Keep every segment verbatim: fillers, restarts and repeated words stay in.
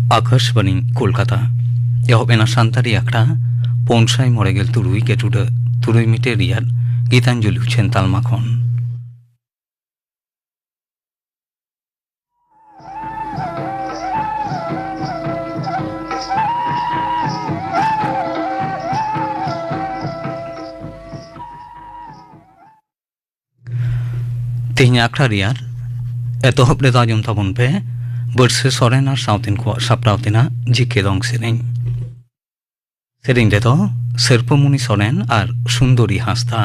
ᱟᱠᱟᱥᱵᱟᱬᱤ ᱠᱳᱞᱠᱟᱛᱟ᱾ ᱮᱦᱚᱵ ᱮᱱᱟ ᱥᱟᱱᱛᱟᱲᱤ ᱟᱠᱷᱲᱟ ᱯᱩᱱ ᱥᱟᱭ ᱢᱚᱬᱮ ᱜᱮᱞ ᱛᱩᱨᱩᱭ ᱜᱮᱴᱩᱰᱟᱹ ᱛᱩᱨᱩᱭ ᱢᱤᱴᱟᱨ ᱨᱮᱭᱟᱜ ᱜᱤᱛᱟᱧᱡᱚᱞᱤ ᱩᱪᱷᱟᱹᱱ ᱛᱟᱞᱢᱟ ᱠᱷᱚᱱ᱾ ᱛᱮᱦᱮᱧ ᱟᱠᱷᱲᱟ ᱨᱮᱭᱟᱜ ᱮᱛᱚᱦᱚᱵ ᱨᱮᱫᱚ ᱟᱸᱡᱚᱢ ᱛᱟᱵᱚᱱ ᱯᱮ ᱵᱟᱹᱨᱥᱟᱹ ᱥᱚᱨᱮᱱ ᱟᱨ ᱥᱟᱶᱛᱮᱱ ᱠᱚᱣᱟᱜ ᱥᱟᱯᱲᱟᱣ ᱛᱮᱱᱟᱜ ᱡᱤᱠᱮ ᱫᱚᱝ ᱥᱮᱨᱮᱧ᱾ ᱥᱮᱨᱮᱧ ᱨᱮᱫᱚ ᱥᱤᱨᱯᱟᱹᱢᱩᱱᱤ ᱥᱚᱨᱮᱱ ᱟᱨ ᱥᱩᱱᱫᱚᱨᱤ ᱦᱟᱸᱥᱫᱟ᱾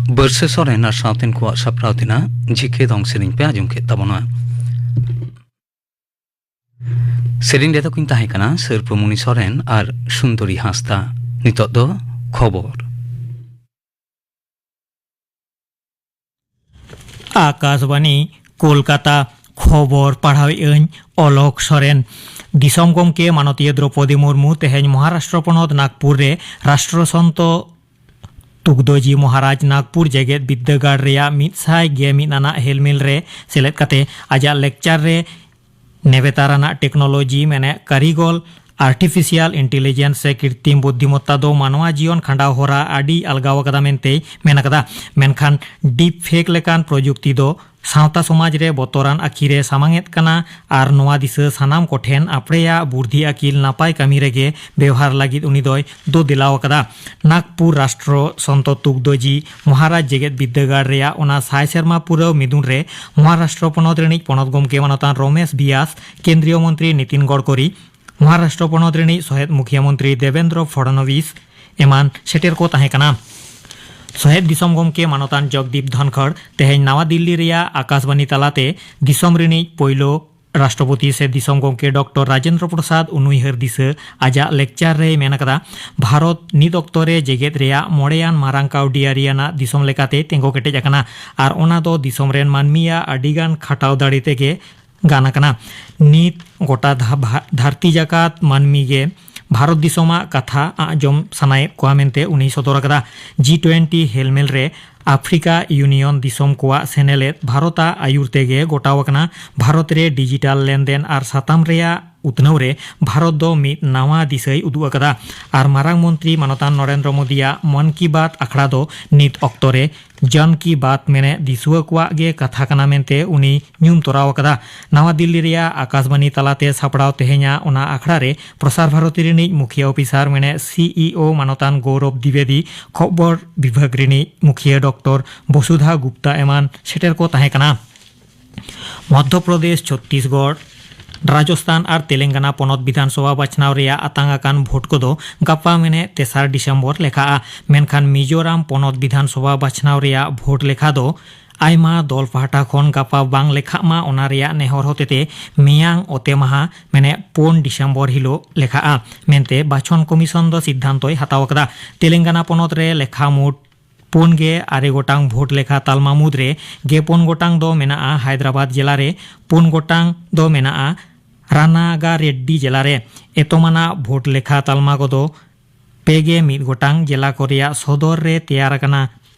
ᱵᱟᱹᱨᱥᱟᱹ ᱥᱚᱨᱮᱱ ᱟᱨ ᱥᱟᱶᱛᱮᱱ ᱠᱚᱣᱟᱜ ᱥᱟᱯᱲᱟᱣ ᱛᱮᱱᱟᱜ ᱡᱷᱤᱠᱮ ᱫᱚᱝ ᱥᱮᱨᱮᱧ ᱯᱮ ᱟᱸᱡᱚᱢ ᱠᱮᱫ ᱛᱟᱵᱚᱱᱟ᱾ ᱥᱮᱨᱮᱧ ᱨᱮᱫᱚ ᱠᱤᱱ ᱛᱟᱦᱮᱸ ᱠᱟᱱᱟ ᱥᱟᱹᱨᱯᱟᱹᱢᱩᱱᱤ ᱥᱚᱨᱮᱱ ᱟᱨ ᱥᱩᱱᱫᱚᱨᱤ ᱦᱟᱸᱥᱫᱟ᱾ ᱱᱤᱛᱚᱜ ᱫᱚ ᱠᱷᱚᱵᱚᱨ᱾ ᱟᱠᱟᱥᱵᱟᱱᱤ, ᱠᱳᱞᱠᱟᱛᱟ᱾ ᱠᱷᱚᱵᱚᱨ ᱯᱟᱲᱦᱟᱣᱮᱫ ᱟᱹᱧ ᱚᱞᱚᱠ ᱥᱚᱨᱮᱱ᱾ ᱫᱤᱥᱚᱢ ᱜᱚᱢᱠᱮ ᱢᱟᱱᱚᱛᱤᱭᱟᱹ ᱫᱨᱚᱯᱚᱫᱤ ᱢᱩᱨᱢᱩ ᱛᱮᱦᱮᱧ ᱢᱚᱦᱟᱨᱟᱥᱴᱨᱚ ᱯᱚᱱᱚᱛ ᱱᱟᱜᱽᱯᱩᱨ ᱨᱮ ᱨᱟᱥᱴᱨᱚ ᱥᱚᱱᱛᱚ ᱛᱩᱜᱽᱫᱚᱡᱤ ᱢᱚᱦᱟᱨᱟᱡᱽ ᱱᱟᱜᱽᱯᱩᱨ ᱡᱮᱜᱮᱛ ᱵᱤᱨᱫᱟᱹᱜᱟᱲ ᱨᱮᱭᱟᱜ ᱢᱤᱫ ᱥᱟᱭ ᱜᱮᱞ ᱢᱤᱫ ᱟᱱᱟᱜ ᱦᱮᱞᱢᱮᱞ ᱨᱮ ᱥᱮᱞᱮᱫ ᱠᱟᱛᱮ ᱟᱡᱟᱜ ᱞᱮᱠᱪᱟᱨ ᱨᱮ ᱱᱮᱵᱮᱛᱟᱨ ᱟᱱᱟᱜ ᱴᱮᱠᱱᱳᱞᱚᱡᱤ ᱢᱮᱱᱮᱫ ᱠᱟᱹᱨᱤᱜᱚᱞ ᱟᱨᱴᱤᱯᱷᱤᱥᱤᱭᱟᱞ ᱤᱱᱴᱮᱞᱤᱡᱮᱱᱥ ᱥᱮ ᱠᱨᱤᱛᱨᱤᱢ ᱵᱩᱫᱽᱫᱷᱤᱢᱚᱛᱛᱟ ᱫᱚ ᱢᱟᱱᱣᱟ ᱡᱤᱭᱚᱱ ᱠᱷᱟᱸᱰᱟᱣ ᱦᱚᱨᱟ ᱟᱹᱰᱤ ᱟᱞᱜᱟᱣ ᱟᱠᱟᱫᱟ ᱢᱮᱱᱛᱮᱭ ᱢᱮᱱ ᱟᱠᱟᱫᱟ᱾ ᱢᱮᱱᱠᱷᱟᱱ ᱰᱤᱯ ᱯᱷᱮᱠ ᱞᱮᱠᱟᱱ ᱯᱨᱚᱡᱩᱠᱛᱤ ᱫᱚ ᱥᱟᱶᱛᱟ ᱥᱚᱢᱟᱡᱽ ᱨᱮ ᱵᱚᱛᱚᱨᱟᱱ ᱟᱹᱠᱷᱤᱨ ᱮ ᱥᱟᱢᱟᱝ ᱮᱫ ᱠᱟᱱᱟ ᱟᱨ ᱱᱚᱣᱟ ᱫᱤᱥᱟᱹ ᱥᱟᱱᱟᱢ ᱠᱚᱴᱷᱮᱱ ᱟᱯᱲᱮᱭᱟᱜ ᱵᱩᱨᱫᱷᱤ ᱟᱹᱠᱤᱞ ᱱᱟᱯᱟᱭ ᱠᱟᱹᱢᱤ ᱨᱮᱜᱮ ᱵᱮᱣᱦᱟᱨ ᱞᱟᱹᱜᱤᱫ ᱩᱱᱤ ᱫᱚᱭ ᱫᱚ ᱫᱮᱞᱟᱣ ᱟᱠᱟᱫᱟ᱾ ᱱᱟᱜᱽᱯᱩᱨ ᱨᱟᱥᱴᱨᱚ ᱥᱚᱱᱛᱚ ᱛᱩᱜᱽᱫᱚᱡᱤ ᱢᱚᱦᱟᱨᱟᱡᱽ ᱡᱮᱜᱮᱛ ᱵᱤᱨᱫᱟᱹᱜᱟᱲ ᱨᱮᱭᱟᱜ ᱚᱱᱟ ᱥᱟᱭ ᱥᱮᱨᱢᱟ ᱯᱩᱨᱟᱹᱣ ᱢᱤᱫᱩᱱ ᱨᱮ ᱢᱚᱦᱟᱨᱟᱥᱴᱨᱚ ᱯᱚᱱᱚᱛ ᱨᱤᱱᱤᱡ ᱯᱚᱱᱚᱛ ᱜᱚᱢᱠᱮ ᱢᱟᱱᱚᱛᱟᱱ ᱨᱚᱢᱮᱥ ᱵᱤᱭᱟᱥ, ᱠᱮᱱᱫᱨᱤᱭᱚ ᱢᱚᱱᱛᱨᱤ ᱱᱤᱛᱤᱱ ᱜᱚᱰᱠᱚᱨᱤ, ᱢᱚᱦᱟᱨᱟᱥᱴᱨᱚ ᱯᱚᱱᱚᱛ ᱨᱤᱱᱤᱡ ᱥᱚᱦᱮᱫ ᱢᱩᱠᱷᱤᱭᱟᱹ ᱢᱚᱱᱛᱨᱤ ᱫᱮᱵᱮᱱᱫᱨᱚ ᱯᱷᱚᱰᱱᱚᱵᱤᱥ ᱮᱢᱟᱱ ᱥᱮᱴᱮᱨ ᱠᱚ ᱛᱟᱦᱮᱸ ᱠᱟᱱᱟ᱾ ᱥᱚᱦᱮᱫ ᱫᱤᱥᱚᱢ ᱜᱚᱢᱠᱮ ᱢᱟᱱᱚᱛᱟᱱ ᱡᱚᱜᱽᱫᱤᱯ ᱫᱷᱚᱱᱠᱷᱚᱲ ᱛᱮᱦᱮᱧ ᱱᱟᱣᱟ ᱫᱤᱞᱞᱤ ᱨᱮᱭᱟᱜ ᱟᱠᱟᱥᱵᱟᱱᱤ ᱛᱟᱞᱟᱛᱮ ᱫᱤᱥᱚᱢ ᱨᱤᱱᱤᱡ ᱯᱳᱭᱞᱳ ᱨᱟᱥᱴᱨᱚᱯᱚᱛᱤ ᱥᱮ ᱫᱤᱥᱚᱢ ᱜᱚᱢᱠᱮ ᱰᱚᱠᱴᱚᱨ ᱨᱟᱡᱮᱱᱫᱨᱚ ᱯᱨᱚᱥᱟᱫᱽ ᱩᱱᱩᱭᱦᱟᱹᱨ ᱫᱤᱥᱟᱹ ᱟᱡᱟᱜ ᱞᱮᱠᱪᱟᱨ ᱨᱮᱭ ᱢᱮᱱ ᱟᱠᱟᱫᱟ, ᱵᱷᱟᱨᱚᱛ ᱱᱤᱛ ᱚᱠᱛᱚ ᱨᱮ ᱡᱮᱜᱮᱛ ᱨᱮᱭᱟᱜ ᱢᱚᱬᱮᱭᱟᱱ ᱢᱟᱨᱟᱝ ᱠᱟᱹᱣᱰᱤᱭᱟᱹᱨᱤ ᱟᱱᱟᱜ ᱫᱤᱥᱚᱢ ᱞᱮᱠᱟᱛᱮ ᱛᱤᱸᱜᱩ ᱠᱮᱴᱮᱡ ᱟᱠᱟᱱᱟ ᱟᱨ ᱚᱱᱟ ᱫᱚ ᱫᱤᱥᱚᱢ ᱨᱮᱱ ᱢᱟᱹᱱᱢᱤᱭᱟᱜ ᱟᱹᱰᱤᱜᱟᱱ ᱠᱷᱟᱴᱟᱣ ᱫᱟᱲᱮ ᱛᱮᱜᱮ ᱜᱟᱱ ᱟᱠᱟᱱᱟ᱾ ᱱᱤᱛ ᱜᱚᱴᱟ ᱫᱷᱟ-, ᱵᱷᱟ-, ᱫᱷᱟᱹᱨᱛᱤ ᱡᱟᱠᱟᱛ ᱢᱟᱹᱱᱢᱤ ᱜᱮ ᱵᱷᱟᱨᱚᱛ ᱫᱤᱥᱚᱢᱟᱜ ᱠᱟᱛᱷᱟ ᱟᱸᱡᱚᱢ ᱥᱟᱱᱟᱭᱮᱫ ᱠᱚᱣᱟ ᱢᱮᱱᱛᱮ ᱩᱱᱤᱭ ᱥᱚᱫᱚᱨ ᱟᱠᱟᱫᱟ᱾ ᱡᱤ ᱴᱩᱭᱮᱱᱴᱤ ᱦᱮᱞᱢᱮᱞ ᱨᱮ ᱟᱯᱷᱨᱤᱠᱟ ᱤᱭᱩᱱᱤᱭᱚᱱ ᱫᱤᱥᱚᱢ ᱠᱚᱣᱟᱜ ᱥᱮᱱᱮᱞᱮᱫ ᱵᱷᱟᱨᱚᱛᱟᱜ ᱟᱹᱭᱩᱨ ᱛᱮᱜᱮ ᱜᱚᱴᱟᱣ ᱟᱠᱟᱱᱟ᱾ ᱵᱷᱟᱨᱚᱛ ᱨᱮ ᱰᱤᱡᱤᱴᱟᱞ ᱞᱮᱱᱫᱮᱱ ᱟᱨ ᱥᱟᱛᱟᱢ ᱨᱮᱭᱟᱜ ᱩᱛᱱᱟᱹᱣ ᱨᱮ ᱵᱷᱟᱨᱚᱛ ᱫᱚ ᱢᱤᱫ ᱱᱟᱣᱟ ᱫᱤᱥᱟᱹᱭ ᱩᱫᱩᱜ ᱟᱠᱟᱫᱟ ᱟᱨ ᱢᱟᱨᱟᱝ ᱢᱚᱱᱛᱨᱤ ᱢᱟᱱᱚᱛᱟᱱ ᱱᱚᱨᱮᱱᱫᱨᱚ ᱢᱳᱫᱤᱭᱟᱜ ᱢᱚᱱ ᱠᱤ ᱵᱟᱛ ᱟᱠᱷᱲᱟ ᱫᱚ ᱱᱤᱛ ᱚᱠᱛᱚ ᱨᱮ ᱡᱚᱱ ᱠᱤ ᱵᱟᱛ ᱢᱮᱱᱮᱫ ᱫᱤᱥᱩᱣᱟᱹ ᱠᱚᱣᱟᱜ ᱜᱮ ᱠᱟᱛᱷᱟ ᱠᱟᱱᱟ ᱢᱮᱱᱛᱮ ᱩᱱᱤ ᱧᱩᱢ ᱛᱚᱨᱟᱣ ᱟᱠᱟᱫᱟ᱾ ᱱᱟᱣᱟ ᱫᱤᱞᱞᱤ ᱨᱮᱭᱟᱜ ᱟᱠᱟᱥᱵᱟᱱᱤ ᱛᱟᱞᱟᱛᱮ ᱥᱟᱯᱲᱟᱣ ᱛᱮᱦᱮᱧᱟᱜ ᱚᱱᱟ ᱟᱠᱷᱲᱟ ᱨᱮ ᱯᱨᱚᱥᱟᱨ ᱵᱷᱟᱨᱚᱛᱤ ᱨᱤᱱᱤᱡ ᱢᱩᱠᱷᱤᱭᱟᱹ ᱚᱯᱷᱤᱥᱟᱨ ᱢᱮᱱᱮᱫ ᱥᱤ ᱤ ᱳ ᱢᱟᱱᱚᱛᱟᱱ ᱜᱳᱣᱨᱚᱵᱽ ᱫᱤᱵᱮᱫᱤ, ᱠᱷᱚᱵᱚᱨ ᱵᱤᱵᱷᱟᱜᱽ ᱨᱤᱱᱤᱡ ᱢᱩᱠᱷᱤᱭᱟᱹ ᱰᱚᱠᱴᱚᱨ ᱵᱚᱥᱩᱫᱷᱟ ᱜᱩᱯᱛᱟ ᱮᱢᱟᱱ ᱥᱮᱴᱮᱨ ᱠᱚ ᱛᱟᱦᱮᱸ ᱠᱟᱱᱟ᱾ ᱢᱚᱫᱷᱭᱚ ᱯᱨᱚᱫᱮᱥ, ᱪᱷᱚᱛᱛᱤᱥᱜᱚᱲ, ᱨᱟᱡᱚᱥᱛᱷᱟᱱ ᱟᱨ ᱛᱮᱞᱮᱝᱜᱟᱱᱟ ᱯᱚᱱᱚᱛ ᱵᱤᱫᱷᱟᱱ ᱥᱚᱵᱷᱟ ᱵᱟᱪᱷᱱᱟᱣ ᱨᱮᱭᱟᱜ ᱟᱛᱟᱝ ᱟᱠᱟᱱ ᱵᱷᱳᱴ ᱠᱚᱫᱚ ᱜᱟᱯᱟ ᱢᱮᱱᱮᱫ ᱛᱮᱥᱟᱨ ᱰᱤᱥᱮᱢᱵᱚᱨ ᱞᱮᱠᱷᱟᱜᱼᱟ᱾ ᱢᱮᱱᱠᱷᱟᱱ ᱢᱤᱡᱳᱨᱟᱢ ᱯᱚᱱᱚᱛ ᱵᱤᱫᱷᱟᱱ ᱥᱚᱵᱷᱟ ᱵᱟᱪᱷᱱᱟᱣ ᱨᱮᱭᱟᱜ ᱵᱷᱳᱴ ᱞᱮᱠᱷᱟ ᱫᱚ ᱟᱭᱢᱟ ᱫᱚᱞ ᱯᱟᱦᱴᱟ ᱠᱷᱚᱱ ᱜᱟᱯᱟ ᱵᱟᱝ ᱞᱮᱠᱷᱟᱜ ᱢᱟ, ᱚᱱᱟ ᱨᱮᱭᱟᱜ ᱱᱮᱦᱚᱨ ᱦᱚᱛᱮᱛᱮ ᱢᱮᱭᱟᱝ ᱚᱛᱮ ᱢᱟᱦᱟ ᱢᱮᱱᱮᱫ ᱯᱩᱱ ᱰᱤᱥᱮᱢᱵᱚᱨ ᱦᱤᱞᱳᱜ ᱞᱮᱠᱷᱟᱜᱼᱟ ᱢᱮᱱᱛᱮ ᱵᱟᱪᱷᱚᱱ ᱠᱚᱢᱤᱥᱚᱱ ᱫᱚ ᱥᱤᱫᱽᱫᱷᱟᱱᱛᱚᱭ ᱦᱟᱛᱟᱣ ᱟᱠᱟᱫᱟ᱾ ᱛᱮᱞᱮᱝᱜᱟᱱᱟ ᱯᱚᱱᱚᱛ ᱨᱮ ᱞᱮᱠᱷᱟ ᱢᱳᱴ ᱯᱩᱱ ᱜᱮ ᱟᱨᱮ ᱜᱚᱴᱟᱝ ᱵᱷᱳᱴ ᱞᱮᱠᱷᱟ ᱛᱟᱞᱢᱟ ᱢᱩᱫᱽᱨᱮ ᱜᱮ ᱯᱩᱱ ᱜᱚᱴᱟᱝ ᱫᱚ ᱢᱮᱱᱟᱜᱼᱟ ᱦᱟᱭᱫᱨᱟᱵᱟᱫᱽ ᱡᱮᱞᱟ ᱨᱮ, ᱯᱩᱱ ᱜᱚᱴᱟᱝ ᱫᱚ ᱢᱮᱱᱟᱜᱼᱟ ᱨᱟᱱᱟᱜᱟᱨᱮᱰᱰᱤ ᱡᱮᱞᱟ ᱨᱮ᱾ ᱮᱛᱚᱢᱟᱱᱟᱜ ᱵᱷᱳᱴ ᱞᱮᱠᱷᱟ ᱛᱟᱞᱢᱟ ᱠᱚᱫᱚ ᱯᱮ ᱜᱮ ᱢᱤᱫ ᱜᱚᱴᱟᱝ ᱡᱮᱞᱟ ᱠᱚ ᱨᱮᱭᱟᱜ ᱥᱚᱫᱚᱨ ᱨᱮ ᱛᱮᱭᱟᱨ ᱟᱠᱟᱱᱟ᱾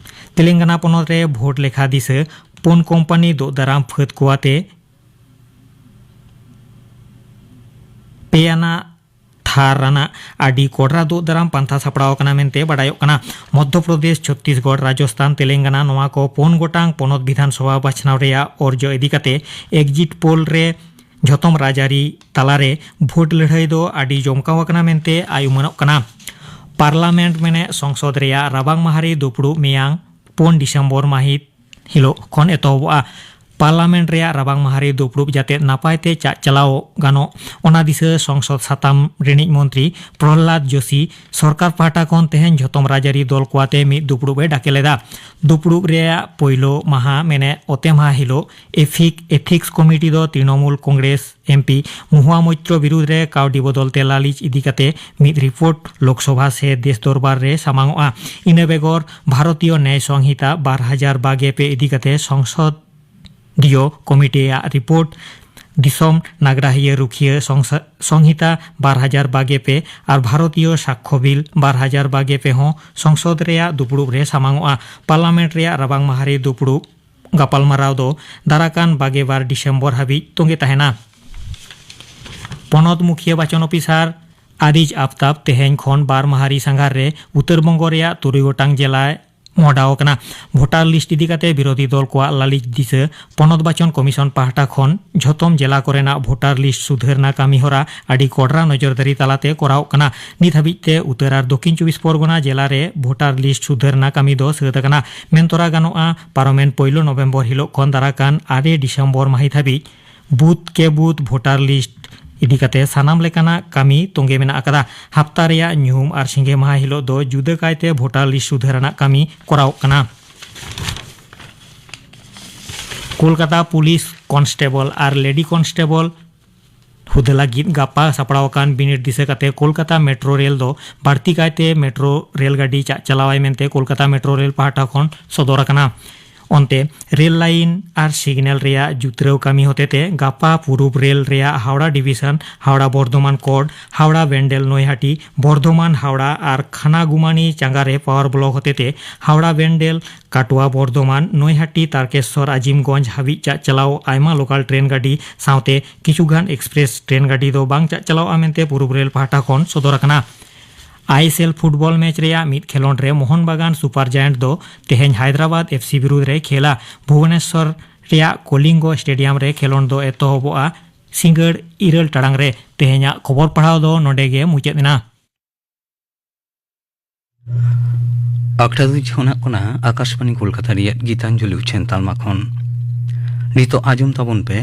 ᱛᱮᱞᱮᱝᱜᱟᱱᱟ ᱯᱚᱱᱚᱛ ᱨᱮ ᱵᱷᱳᱴ ᱞᱮᱠᱷᱟ ᱫᱤᱥᱟᱹ ᱯᱩᱱ ᱠᱳᱢᱯᱟᱱᱤ ᱫᱳᱜ ᱫᱟᱨᱟᱢ ᱯᱷᱟᱹᱫ ᱠᱚ ᱟᱛᱮ ᱯᱮ ᱟᱱᱟᱜ ᱛᱷᱟᱨ ᱟᱱᱟᱜ ᱟᱹᱰᱤ ᱠᱚᱰᱨᱟ ᱫᱳᱜ ᱫᱟᱨᱟᱢ ᱯᱟᱱᱛᱷᱟ ᱥᱟᱯᱲᱟᱣ ᱟᱠᱟᱱᱟ ᱢᱮᱱᱛᱮ ᱵᱟᱰᱟᱭᱚᱜ ᱠᱟᱱᱟ᱾ ᱢᱚᱫᱽᱫᱷᱚ ᱯᱨᱚᱫᱮᱥ, ᱪᱷᱚᱛᱛᱤᱥᱜᱚᱲ, ᱨᱟᱡᱚᱥᱛᱷᱟᱱ, ᱛᱮᱞᱮᱝᱜᱟᱱᱟ, ᱱᱚᱣᱟ ᱠᱚ ᱯᱩᱱ ᱜᱚᱴᱟᱝ ᱯᱚᱱᱚᱛ ᱵᱤᱫᱷᱟᱱ ᱥᱚᱵᱷᱟ ᱵᱟᱪᱷᱱᱟᱣ ᱨᱮᱭᱟᱜ ᱚᱨᱡᱚ ᱤᱫᱤ ᱠᱟᱛᱮ ᱮᱠᱡᱤᱴ ᱯᱳᱞ ᱨᱮ ᱡᱷᱚᱛᱚᱢ ᱨᱟᱡᱽᱟᱹᱨᱤ ᱛᱟᱞᱟᱨᱮ ᱵᱷᱳᱴ ᱞᱟᱹᱲᱦᱟᱹᱭ ᱫᱚ ᱟᱹᱰᱤ ᱡᱚᱢᱠᱟᱣ ᱟᱠᱟᱱᱟ ᱢᱮᱱᱛᱮ ᱟᱭ ᱩᱢᱟᱹᱱᱚᱜ ᱠᱟᱱᱟ᱾ ᱯᱟᱨᱞᱟᱢᱮᱱᱴ ᱢᱮᱱᱮᱫ ᱥᱚᱝᱥᱚᱫ ᱨᱮᱭᱟᱜ ᱨᱟᱵᱟᱝ ᱢᱟᱦᱟᱨᱤ ᱫᱩᱯᱲᱩᱵ ᱢᱮᱭᱟᱝ ᱯᱩᱱ ᱰᱤᱥᱮᱢᱵᱚᱨ ᱢᱟᱹᱦᱤᱛ ᱦᱤᱞᱳᱜ ᱠᱷᱚᱱ ᱮᱛᱚᱦᱚᱵᱚᱜᱼᱟ᱾ ᱯᱟᱨᱞᱟᱢᱮᱱᱴ ᱨᱮᱭᱟᱜ ᱨᱟᱵᱟᱝ ᱢᱟᱦᱟᱨᱤ ᱫᱩᱯᱲᱩᱵ ᱡᱟᱛᱮ ᱱᱟᱯᱟᱭ ᱛᱮ ᱪᱟᱜ ᱪᱟᱞᱟᱣ ᱜᱟᱱᱚᱜ, ᱚᱱᱟ ᱫᱤᱥᱟᱹ ᱥᱚᱝᱥᱚᱫ ᱥᱟᱛᱟᱢ ᱨᱤᱱᱤᱡ ᱢᱚᱱᱛᱨᱤ ᱯᱨᱚᱦᱞᱟᱫ ᱡᱳᱥᱤ ᱥᱚᱨᱠᱟᱨ ᱯᱟᱦᱴᱟ ᱠᱷᱚᱱ ᱛᱮᱦᱮᱧ ᱡᱷᱚᱛᱚᱢ ᱨᱟᱡᱽᱟᱹᱨᱤ ᱫᱚᱞ ᱠᱚ ᱟᱛᱮ ᱢᱤᱫ ᱫᱩᱯᱲᱩᱵ ᱮ ᱰᱟᱠᱮ ᱞᱮᱫᱟ᱾ ᱫᱩᱯᱲᱩᱵ ᱨᱮᱭᱟᱜ ᱯᱳᱭᱞᱳ ᱢᱟᱦᱟ ᱢᱮᱱᱮᱫ ᱚᱛᱮ ᱢᱟᱦᱟ ᱦᱤᱞᱳᱜ ᱮᱛᱷᱤᱠ, ᱮᱛᱷᱤᱠᱥ ᱠᱚᱢᱤᱴᱤ ᱫᱚ ᱛᱨᱤᱱᱚᱢᱩᱞ ᱠᱚᱝᱜᱨᱮᱥ ᱮᱢᱯᱤ ᱢᱚᱦᱩᱣᱟ ᱢᱳᱭᱛᱨᱚ ᱵᱤᱨᱩᱫᱽ ᱨᱮ ᱠᱟᱹᱣᱰᱤ ᱵᱚᱫᱚᱞ ᱛᱮ ᱞᱟᱹᱞᱤᱪ ᱤᱫᱤ ᱠᱟᱛᱮ ᱢᱤᱫ ᱨᱤᱯᱳᱨᱴ ᱞᱳᱠᱥᱚᱵᱷᱟ ᱥᱮ ᱫᱮᱥ ᱫᱚᱨᱵᱟᱨ ᱨᱮ ᱥᱟᱢᱟᱝᱚᱜᱼᱟ᱾ ᱤᱱᱟᱹ ᱵᱮᱜᱚᱨ ᱵᱷᱟᱨᱚᱛᱤᱭᱚ ᱱᱮᱭ ᱥᱚᱝᱦᱤᱛᱟ ᱵᱟᱨ ᱦᱟᱡᱟᱨ ᱵᱟᱜᱮ ᱯᱮ ᱤᱫᱤ ᱠᱟᱛᱮ ᱥᱚᱝᱥᱚᱫᱤᱭᱚ ᱠᱚᱢᱤᱴᱤᱭᱟᱜ ᱨᱤᱯᱳᱨᱴ, ᱫᱤᱥᱚᱢ ᱱᱟᱜᱽᱨᱟᱦᱤᱭᱟᱹ ᱨᱩᱠᱷᱤᱭᱟᱹ ᱥᱚᱝᱥ-, ᱥᱚᱝᱦᱤᱛᱟ ᱵᱟᱨ ᱦᱟᱡᱟᱨ ᱵᱟᱜᱮ ᱯᱮ ᱟᱨ ᱵᱷᱟᱨᱚᱛᱤᱭᱚ ᱥᱟᱠᱠᱷᱚ ᱵᱤᱞ ᱵᱟᱨ ᱦᱟᱡᱟᱨ ᱵᱟᱜᱮ ᱯᱮ ᱦᱚᱸ ᱥᱚᱝᱥᱚᱫ ᱨᱮᱭᱟᱜ ᱫᱩᱯᱲᱩᱵ ᱨᱮ ᱥᱟᱢᱟᱝᱚᱜᱼᱟ᱾ ᱯᱟᱨᱞᱟᱢᱮᱱᱴ ᱨᱮᱭᱟᱜ ᱨᱟᱵᱟᱝ ᱢᱟᱦᱟᱨᱤ ᱫᱩᱯᱲᱩᱵ ᱜᱟᱯᱟᱞᱢᱟᱨᱟᱣ ᱫᱚ ᱫᱟᱨᱟᱠᱟᱱ ᱵᱟᱜᱮ ᱵᱟᱨ ᱰᱤᱥᱮᱢᱵᱚᱨ ᱦᱟᱹᱵᱤᱡ ᱛᱚᱸᱜᱮ ᱛᱟᱦᱮᱱᱟ᱾ ᱯᱚᱱᱚᱛ ᱢᱩᱠᱷᱤᱭᱟᱹ ᱵᱟᱪᱚᱱ ᱚᱯᱷᱤᱥᱟᱨ ᱟᱨᱤᱡ ᱟᱯᱛᱟᱵ ᱛᱮᱦᱮᱧ ᱠᱷᱚᱱ ᱵᱟᱨ ᱢᱟᱦᱟᱨᱤ ᱥᱟᱸᱜᱷᱟᱨ ᱨᱮ ᱩᱛᱛᱚᱨ ᱵᱚᱝᱜᱚ ᱨᱮᱭᱟᱜ ᱛᱩᱨᱩᱭ ᱜᱚᱴᱟᱝ ᱡᱮᱞᱟᱭ ᱢᱚᱦᱰᱟᱣ ᱟᱠᱟᱱᱟ᱾ ᱵᱷᱳᱴᱟᱨ ᱞᱤᱥᱴ ᱤᱫᱤ ᱠᱟᱛᱮ ᱵᱤᱨᱳᱫᱷᱤ ᱫᱚᱞ ᱠᱚᱣᱟᱜ ᱞᱟᱹᱞᱤᱥ ᱫᱤᱥᱟᱹ, ᱯᱚᱱᱚᱛ ᱵᱟᱪᱚᱱ ᱠᱚᱢᱤᱥᱚᱱ ᱯᱟᱦᱴᱟ ᱠᱷᱚᱱ ᱡᱷᱚᱛᱚᱢ ᱡᱮᱞᱟ ᱠᱚᱨᱮᱱᱟᱜ ᱵᱷᱳᱴᱟᱨ ᱞᱤᱥᱴ ᱥᱩᱫᱷᱟᱹᱨᱱᱟ ᱠᱟᱹᱢᱤ ᱦᱚᱨᱟ ᱟᱹᱰᱤ ᱠᱚᱰᱨᱟ ᱱᱚᱡᱚᱨᱫᱟᱨᱤ ᱛᱟᱞᱟᱛᱮ ᱠᱚᱨᱟᱣᱚᱜ ᱠᱟᱱᱟ᱾ ᱱᱤᱛ ᱦᱟᱹᱵᱤᱡ ᱛᱮ ᱩᱛᱛᱚᱨ ᱟᱨ ᱫᱚᱠᱷᱤᱱ ᱪᱚᱵᱵᱤᱥ ᱯᱚᱨᱜᱚᱱᱟ ᱡᱮᱞᱟ ᱨᱮ ᱵᱷᱳᱴᱟᱨ ᱞᱤᱥᱴ ᱥᱩᱫᱷᱟᱹᱨᱱᱟ ᱠᱟᱹᱢᱤ ᱫᱚ ᱥᱟᱹᱛ ᱟᱠᱟᱱᱟ᱾ ᱢᱮᱱ ᱛᱚᱨᱟ ᱜᱟᱱᱚᱜᱼᱟ, ᱯᱟᱨᱚᱢᱮᱱ ᱯᱳᱭᱞᱳ ᱱᱚᱵᱷᱮᱢᱵᱚᱨ ᱦᱤᱞᱳᱜ ᱠᱷᱚᱱ ᱫᱟᱨᱟᱠᱟᱱ ᱟᱨᱮ ᱰᱤᱥᱮᱢᱵᱚᱨ ᱢᱟᱹᱦᱤᱛ ᱦᱟᱹᱵᱤᱡ ᱵᱩᱛᱷ ᱠᱮ ᱵᱩᱛᱷ ᱵᱷᱳᱴᱟᱨ ᱞᱤᱥᱴ ᱤᱫᱤ ᱠᱟᱛᱮ ᱥᱟᱱᱟᱢ ᱞᱮᱠᱟᱱᱟᱜ ᱠᱟᱹᱢᱤ ᱛᱚᱸᱜᱮ ᱢᱮᱱᱟᱜ ᱟᱠᱟᱫᱟ᱾ ᱦᱟᱯᱛᱟ ᱨᱮᱭᱟᱜ ᱧᱩᱦᱩᱢ ᱟᱨ ᱥᱤᱸᱜᱮ ᱢᱟᱦᱟ ᱦᱤᱞᱳᱜ ᱫᱚ ᱡᱩᱫᱟᱹ ᱠᱟᱭᱛᱮ ᱵᱷᱳᱴᱟᱨ ᱞᱤᱥᱴ ᱥᱩᱫᱷᱟᱹᱨ ᱟᱱᱟᱜ ᱠᱟᱹᱢᱤ ᱠᱚᱨᱟᱣᱚᱜ ᱠᱟᱱᱟ᱾ ᱠᱳᱞᱠᱟᱛᱟ ᱯᱩᱞᱤᱥ ᱠᱚᱱᱥᱴᱮᱵᱚᱞ ᱟᱨ ᱞᱮᱰᱤ ᱠᱚᱱᱥᱴᱮᱵᱚᱞ ᱦᱩᱫᱟᱹ ᱞᱟᱹᱜᱤᱫ ᱜᱟᱯᱟ ᱥᱟᱯᱲᱟᱣ ᱟᱠᱟᱱ ᱵᱤᱱᱤᱰ ᱫᱤᱥᱟᱹ ᱠᱟᱛᱮ ᱠᱳᱞᱠᱟᱛᱟ ᱢᱮᱴᱨᱳ ᱨᱮᱞ ᱫᱚ ᱵᱟᱹᱲᱛᱤ ᱠᱟᱭᱛᱮ ᱢᱮᱴᱨᱳ ᱨᱮᱞ ᱜᱟᱹᱰᱤ ᱪᱟᱜ ᱪᱟᱞᱟᱣᱟᱭ ᱢᱮᱱᱛᱮ ᱠᱳᱞᱠᱟᱛᱟ ᱢᱮᱴᱨᱳ ᱨᱮᱞ ᱯᱟᱦᱴᱟ ᱠᱷᱚᱱ ᱥᱚᱫᱚᱨ ᱟᱠᱟᱱᱟ᱾ ᱚᱱᱛᱮ ᱨᱮᱞ ᱞᱟᱭᱤᱱ ᱟᱨ ᱥᱤᱜᱽᱱᱮᱞ ᱨᱮᱭᱟᱜ ᱡᱩᱛᱨᱟᱹᱣ ᱠᱟᱹᱢᱤ ᱦᱚᱛᱮᱛᱮ ᱜᱟᱯᱟ ᱯᱩᱨᱩᱵ ᱨᱮᱞ ᱨᱮᱭᱟᱜ ᱦᱟᱣᱲᱟ ᱰᱤᱵᱤᱥᱚᱱ, ᱦᱟᱣᱲᱟ ᱵᱚᱨᱫᱷᱚᱢᱟᱱ ᱠᱚᱰ, ᱦᱟᱣᱲᱟ ᱵᱮᱱᱰᱮᱞ ᱱᱚᱭᱦᱟᱴᱤ, ᱵᱚᱨᱫᱷᱚᱢᱟᱱ ᱦᱟᱣᱲᱟ ᱟᱨ ᱠᱷᱟᱱᱟᱜᱩᱢᱟᱱᱤ ᱪᱟᱸᱜᱟ ᱨᱮ ᱯᱟᱣᱟᱨ ᱵᱞᱚᱠ ᱦᱚᱛᱮᱛᱮ ᱦᱟᱣᱲᱟ ᱵᱮᱱᱰᱮᱞ ᱠᱟᱴᱩᱣᱟ ᱵᱚᱨᱫᱷᱚᱢᱟᱱ ᱱᱚᱭᱦᱟᱴᱤ ᱛᱟᱨᱠᱮᱥᱥᱚᱨ ᱟᱡᱤᱢᱜᱚᱸᱡᱽ ᱦᱟᱹᱵᱤᱡ ᱪᱟᱜ ᱪᱟᱞᱟᱣ ᱟᱭᱢᱟ ᱞᱳᱠᱟᱞ ᱴᱨᱮᱱ ᱜᱟᱹᱰᱤ ᱥᱟᱶᱛᱮ ᱠᱤᱪᱷᱩ ᱜᱟᱱ ᱮᱠᱥᱯᱨᱮᱥ ᱴᱨᱮᱱ ᱜᱟᱹᱰᱤ ᱫᱚ ᱵᱟᱝ ᱪᱟᱜ ᱪᱟᱞᱟᱣᱜᱼᱟ ᱢᱮᱱᱛᱮ ᱯᱩᱨᱩᱵ ᱨᱮᱞ ᱯᱟᱦᱴᱟ ᱠᱷᱚᱱ ᱥᱚᱫᱚᱨ ᱟᱠᱟᱱᱟ᱾ ᱟᱭᱮᱥᱮᱞ ᱯᱷᱩᱴᱵᱚᱞ ᱢᱮᱪ ᱨᱮᱭᱟᱜ ᱢᱤᱫ ᱠᱷᱮᱞᱚᱸᱰ ᱨᱮ ᱢᱳᱦᱚᱱ ᱵᱟᱜᱟᱱ ᱥᱩᱯᱟᱨ ᱡᱟᱭᱮᱱᱴ ᱫᱚ ᱛᱮᱦᱮᱧ ᱦᱟᱭᱫᱨᱟᱵᱟᱫ ᱮᱯᱷ ᱥᱤ ᱵᱤᱨᱩᱫᱽ ᱨᱮ ᱠᱷᱮᱞᱟ᱾ ᱵᱷᱩᱵᱚᱱᱮᱥᱚᱨ ᱨᱮᱭᱟᱜ ᱠᱚᱞᱤᱝᱜᱚ ᱥᱴᱮᱰᱤᱭᱟᱢ ᱨᱮ ᱠᱷᱮᱞᱚᱸᱰ ᱫᱚ ᱮᱛᱚᱦᱚᱵᱚᱜᱼᱟ ᱥᱤᱸᱜᱟᱹᱲ ᱤᱨᱟᱹᱞ ᱴᱟᱲᱟᱝ ᱨᱮ᱾ ᱛᱮᱦᱮᱧᱟᱜ ᱠᱷᱚᱵᱚᱨ ᱯᱟᱲᱦᱟᱣ ᱫᱚ ᱱᱚᱰᱮ ᱜᱮ ᱢᱩᱪᱟᱹᱫ ᱮᱱᱟ᱾ ᱟᱠᱷᱲᱟ ᱫᱚ ᱡᱷᱚᱱᱟᱜ ᱠᱟᱱᱟ ᱟᱠᱟᱥᱵᱟᱬᱤ ᱠᱳᱞᱠᱟᱛᱟ ᱨᱮᱭᱟᱜ ᱜᱤᱛᱟᱧᱡᱚᱞᱤ ᱩᱪᱷᱟᱹᱱ ᱛᱟᱞᱢᱟ ᱠᱷᱚᱱ᱾ ᱱᱤᱛᱚᱜ ᱟᱸᱡᱚᱢ ᱛᱟᱵᱚᱱ ᱯᱮ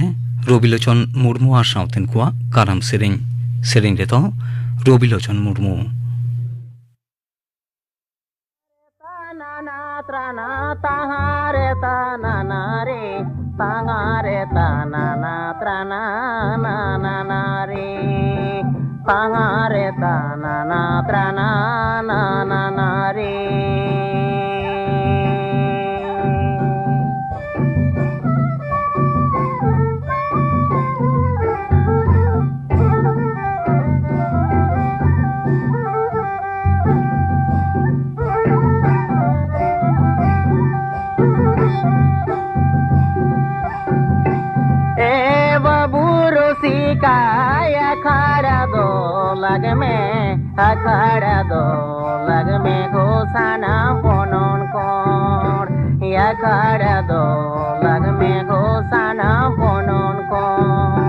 ᱨᱚᱵᱤᱞᱳᱪᱚᱱ ᱢᱩᱨᱢᱩ ᱟᱨ ᱥᱟᱶᱛᱮᱱ ᱠᱚᱣᱟᱜ ᱠᱟᱨᱟᱢ ᱥᱮᱨᱮᱧ᱾ ᱥᱮᱨᱮᱧ ᱨᱮᱫᱚ ᱨᱚᱵᱤᱞᱳᱪᱚᱱ ᱢᱩᱨᱢᱩ᱾ ᱛᱟᱱᱟᱱᱟ ᱛᱨᱟᱱᱟ ᱛᱟᱦᱟᱨᱮ ᱛᱟᱱᱟᱱᱟ ᱨᱮ, ᱛᱟᱦᱟᱨᱮ ᱛᱟᱱᱟᱱᱟ ᱛᱨᱟᱱᱟ ᱱᱟᱱᱟ ᱨᱮ, ᱛᱟᱦᱟᱨᱮ ᱛᱟᱱᱟᱱᱟ ᱛᱨᱟᱱᱟ ᱱᱟᱱᱟ ᱨᱮ᱾ ए बाबू रसिका, अखाड़ा दो लग में, अखाड़ा दो लग में घोषणा बनन कर, अखाड़ा दो लग में घोषणा बनन कर।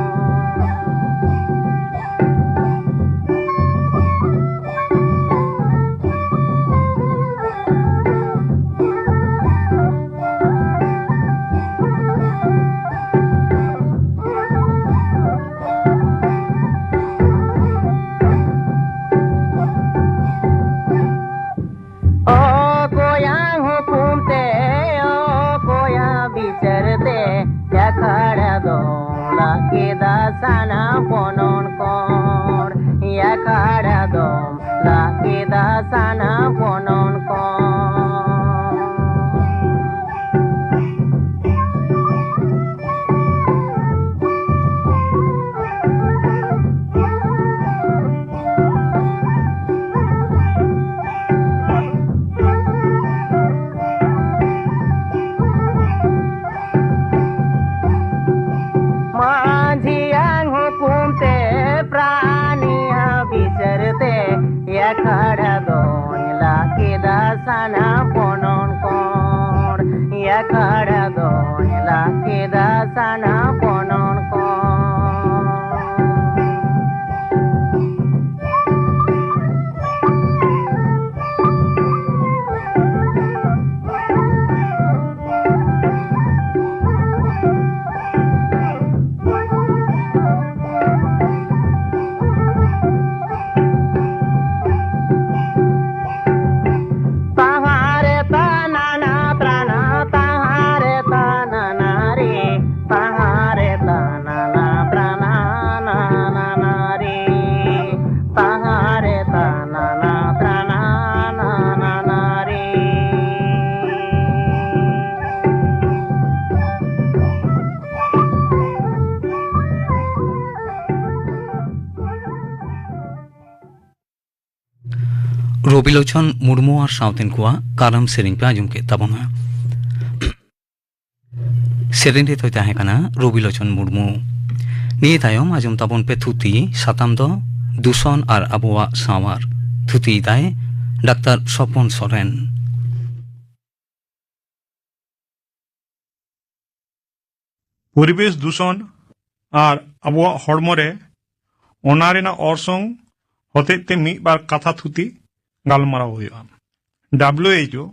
ᱥᱟᱱᱟ ᱯᱚᱱᱚᱱ ᱠᱚᱬ, ᱭᱟ ᱠᱷᱟᱲᱟ ᱫᱚᱭ ᱞᱟᱜ ᱠᱮᱫᱟ ᱥᱟᱱᱟ ᱯᱚᱱᱚᱱ ᱠᱚᱬ᱾ ᱛᱟᱦᱟᱨᱮ ᱛᱟᱱᱟᱱᱟ ᱛᱨᱟᱱᱟ, ᱛᱟᱦᱟᱨᱮ ᱛᱟᱱᱟᱱᱟ ᱨᱮ, ᱛᱟᱦᱟᱨᱮ ᱛᱟᱱᱟᱱᱟ ᱛᱨᱟᱱᱟ ᱱᱟᱱᱟ ᱨᱮ, ᱛᱟᱦᱟᱨᱮ ᱛᱟᱱᱟᱱᱟ ᱛᱨᱟᱱᱟ ᱱᱟᱱᱟ ᱨᱮ᱾ ᱨᱚᱵᱤᱞᱳᱪᱚᱱ ᱢᱩᱨᱢᱩ ᱟᱨ ᱥᱟᱶᱛᱮᱱ ᱠᱚᱣᱟᱜ ᱠᱟᱨᱟᱢ ᱥᱮᱨᱮᱧ ᱯᱮ ᱟᱸᱡᱚᱢ ᱠᱮᱫ ᱛᱟᱵᱚᱱᱟ᱾ ᱥᱮᱨᱮᱧ ᱨᱮ ᱫᱚᱭ ᱛᱟᱦᱮᱸ ᱠᱟᱱᱟ ᱨᱚᱵᱤᱞᱳᱪᱚᱱ ᱢᱩᱨᱢᱩ᱾ ᱱᱤᱭᱟᱹ ᱛᱟᱭᱚᱢ ᱟᱸᱡᱚᱢ ᱛᱟᱵᱚᱱ ᱯᱮ ᱛᱷᱩᱛᱤ, ᱥᱟᱛᱟᱢ ᱫᱚ ᱫᱩᱥᱚᱱ ᱟᱨ ᱟᱵᱚᱣᱟᱜ ᱥᱟᱶᱟᱨ᱾ ᱛᱷᱩᱛᱤᱭᱮᱫᱟᱭ ᱰᱟᱠᱛᱟᱨ ᱥᱚᱯᱚᱱ ᱥᱚᱨᱮᱱ᱾ ᱯᱚᱨᱤᱵᱮᱥ ᱫᱩᱥᱚᱱ ᱟᱨ ᱟᱵᱚᱣᱟᱜ ᱦᱚᱲᱢᱚ ᱨᱮ ᱚᱱᱟ ᱨᱮᱱᱟᱜ ᱚᱨᱥᱚᱝ ᱦᱚᱛᱮᱡ ᱛᱮ ᱢᱤᱫ ᱵᱟᱨ ᱠᱟᱛᱷᱟ ᱛᱷᱩᱛᱤ ᱜᱟᱞᱢᱟᱨᱟᱣ ᱦᱩᱭᱩᱜᱼᱟ᱾ W H O,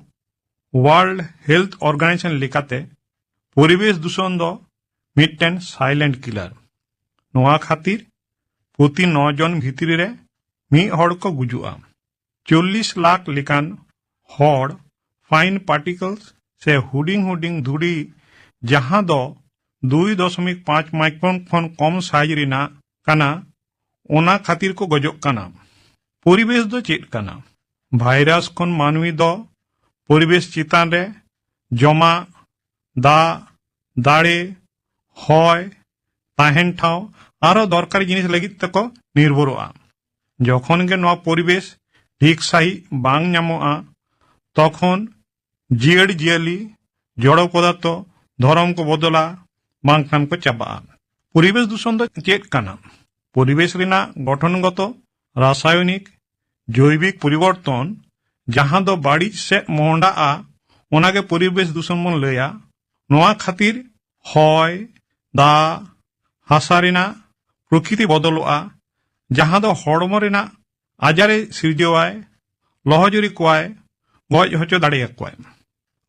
World Health Organization ᱞᱮᱠᱟᱛᱮ ᱯᱚᱨᱤᱵᱮᱥ ᱫᱩᱥᱚᱱ ᱫᱚ ᱢᱤᱫᱴᱮᱱ silent killer᱾ ᱱᱚᱣᱟ ᱠᱷᱟᱹᱛᱤᱨ ᱯᱨᱚᱛᱤ ᱱᱚ ᱡᱚᱱ ᱵᱷᱤᱛᱨᱤ ᱨᱮ ᱢᱤᱫ ᱦᱚᱲ ᱠᱚ ᱜᱩᱡᱩᱜᱼᱟ᱾ ᱪᱚᱞᱞᱤᱥ ᱞᱟᱠᱷ ᱞᱮᱠᱟᱱ ᱦᱚᱲ fine particles ᱥᱮ ᱦᱩᱰᱤᱧ ᱦᱩᱰᱤᱧ ᱫᱷᱩᱲᱤ, ᱡᱟᱦᱟᱸ ᱫᱚ ᱫᱩᱭ ᱫᱚᱥᱚᱢᱤᱠ ᱯᱟᱸᱪ micron ᱠᱷᱚᱱ ᱠᱚᱢ size ᱨᱮᱱᱟᱜ ᱠᱟᱱᱟ, ᱚᱱᱟ ᱠᱷᱟᱹᱛᱤᱨ ᱠᱚ ᱜᱚᱡᱚᱜ ᱠᱟᱱᱟ᱾ ᱯᱚᱨᱤᱵᱮᱥ ᱫᱚ ᱪᱮᱫ ᱠᱟᱱᱟ? ᱵᱷᱟᱭᱨᱟᱥ ᱠᱷᱚᱱ ᱢᱟᱹᱱᱢᱤ ᱫᱚ ᱯᱚᱨᱤᱵᱮᱥ ᱪᱮᱛᱟᱱ ᱨᱮ ᱡᱚᱢᱟᱜ, ᱫᱟᱜ, ᱫᱟᱲᱮ, ᱦᱚᱭ, ᱛᱟᱦᱮᱱ ᱴᱷᱟᱶ ᱟᱨᱦᱚᱸ ᱫᱚᱨᱠᱟᱨᱤ ᱡᱤᱱᱤᱥ ᱞᱟᱹᱜᱤᱫ ᱛᱮᱠᱚ ᱱᱤᱨᱵᱷᱚᱨᱚᱜᱼᱟ᱾ ᱡᱚᱠᱷᱚᱱ ᱜᱮ ᱱᱚᱣᱟ ᱯᱚᱨᱤᱵᱮᱥ ᱴᱷᱤᱠ ᱥᱟᱺᱦᱤᱡ ᱵᱟᱝ ᱧᱟᱢᱚᱜᱼᱟ, ᱛᱚᱠᱷᱚᱱ ᱡᱤᱭᱟᱹᱲ ᱡᱤᱭᱟᱹᱞᱤ, ᱡᱚᱲᱚ ᱯᱚᱫᱟᱨᱛᱷᱚ ᱫᱷᱚᱨᱚᱢ ᱠᱚ ᱵᱚᱫᱚᱞᱟ, ᱵᱟᱝᱠᱷᱟᱱ ᱠᱚ ᱪᱟᱵᱟᱜᱼᱟ᱾ ᱯᱚᱨᱤᱵᱮᱥ ᱫᱩᱥᱚᱱ ᱫᱚ ᱪᱮᱫ ᱠᱟᱱᱟ? ᱯᱚᱨᱤᱵᱮᱥ ᱨᱮᱱᱟᱜ ᱜᱚᱴᱷᱚᱱᱜᱚᱛᱚ, ᱨᱟᱥᱟᱭᱚᱱᱤᱠ, ᱡᱳᱭᱵᱤᱠ ᱯᱚᱨᱤᱵᱚᱨᱛᱚᱱ, ᱡᱟᱦᱟᱸ ᱫᱚ ᱵᱟᱹᱲᱤᱡ ᱥᱮᱫ ᱢᱚᱦᱰᱟᱜᱼᱟ, ᱚᱱᱟᱜᱮ ᱯᱚᱨᱤᱵᱮᱥ ᱫᱩᱥᱚᱱ ᱵᱚᱱ ᱞᱟᱹᱭᱟ᱾ ᱱᱚᱣᱟ ᱠᱷᱟᱹᱛᱤᱨ ᱦᱚᱭ, ᱫᱟᱜ, ᱦᱟᱥᱟ ᱨᱮᱱᱟᱜ ᱯᱨᱚᱠᱨᱤᱛᱤ ᱵᱚᱫᱚᱞᱚᱜᱼᱟ, ᱡᱟᱦᱟᱸ ᱫᱚ ᱦᱚᱲᱢᱚ ᱨᱮᱱᱟᱜ ᱟᱡᱟᱨᱮ ᱥᱤᱨᱡᱟᱹᱣᱟᱭ, ᱞᱚᱦᱚᱡᱩᱨᱤ ᱠᱚᱣᱟᱭ, ᱜᱚᱡ ᱦᱚᱪᱚ ᱫᱟᱲᱮᱭᱟᱠᱚᱣᱟᱭ᱾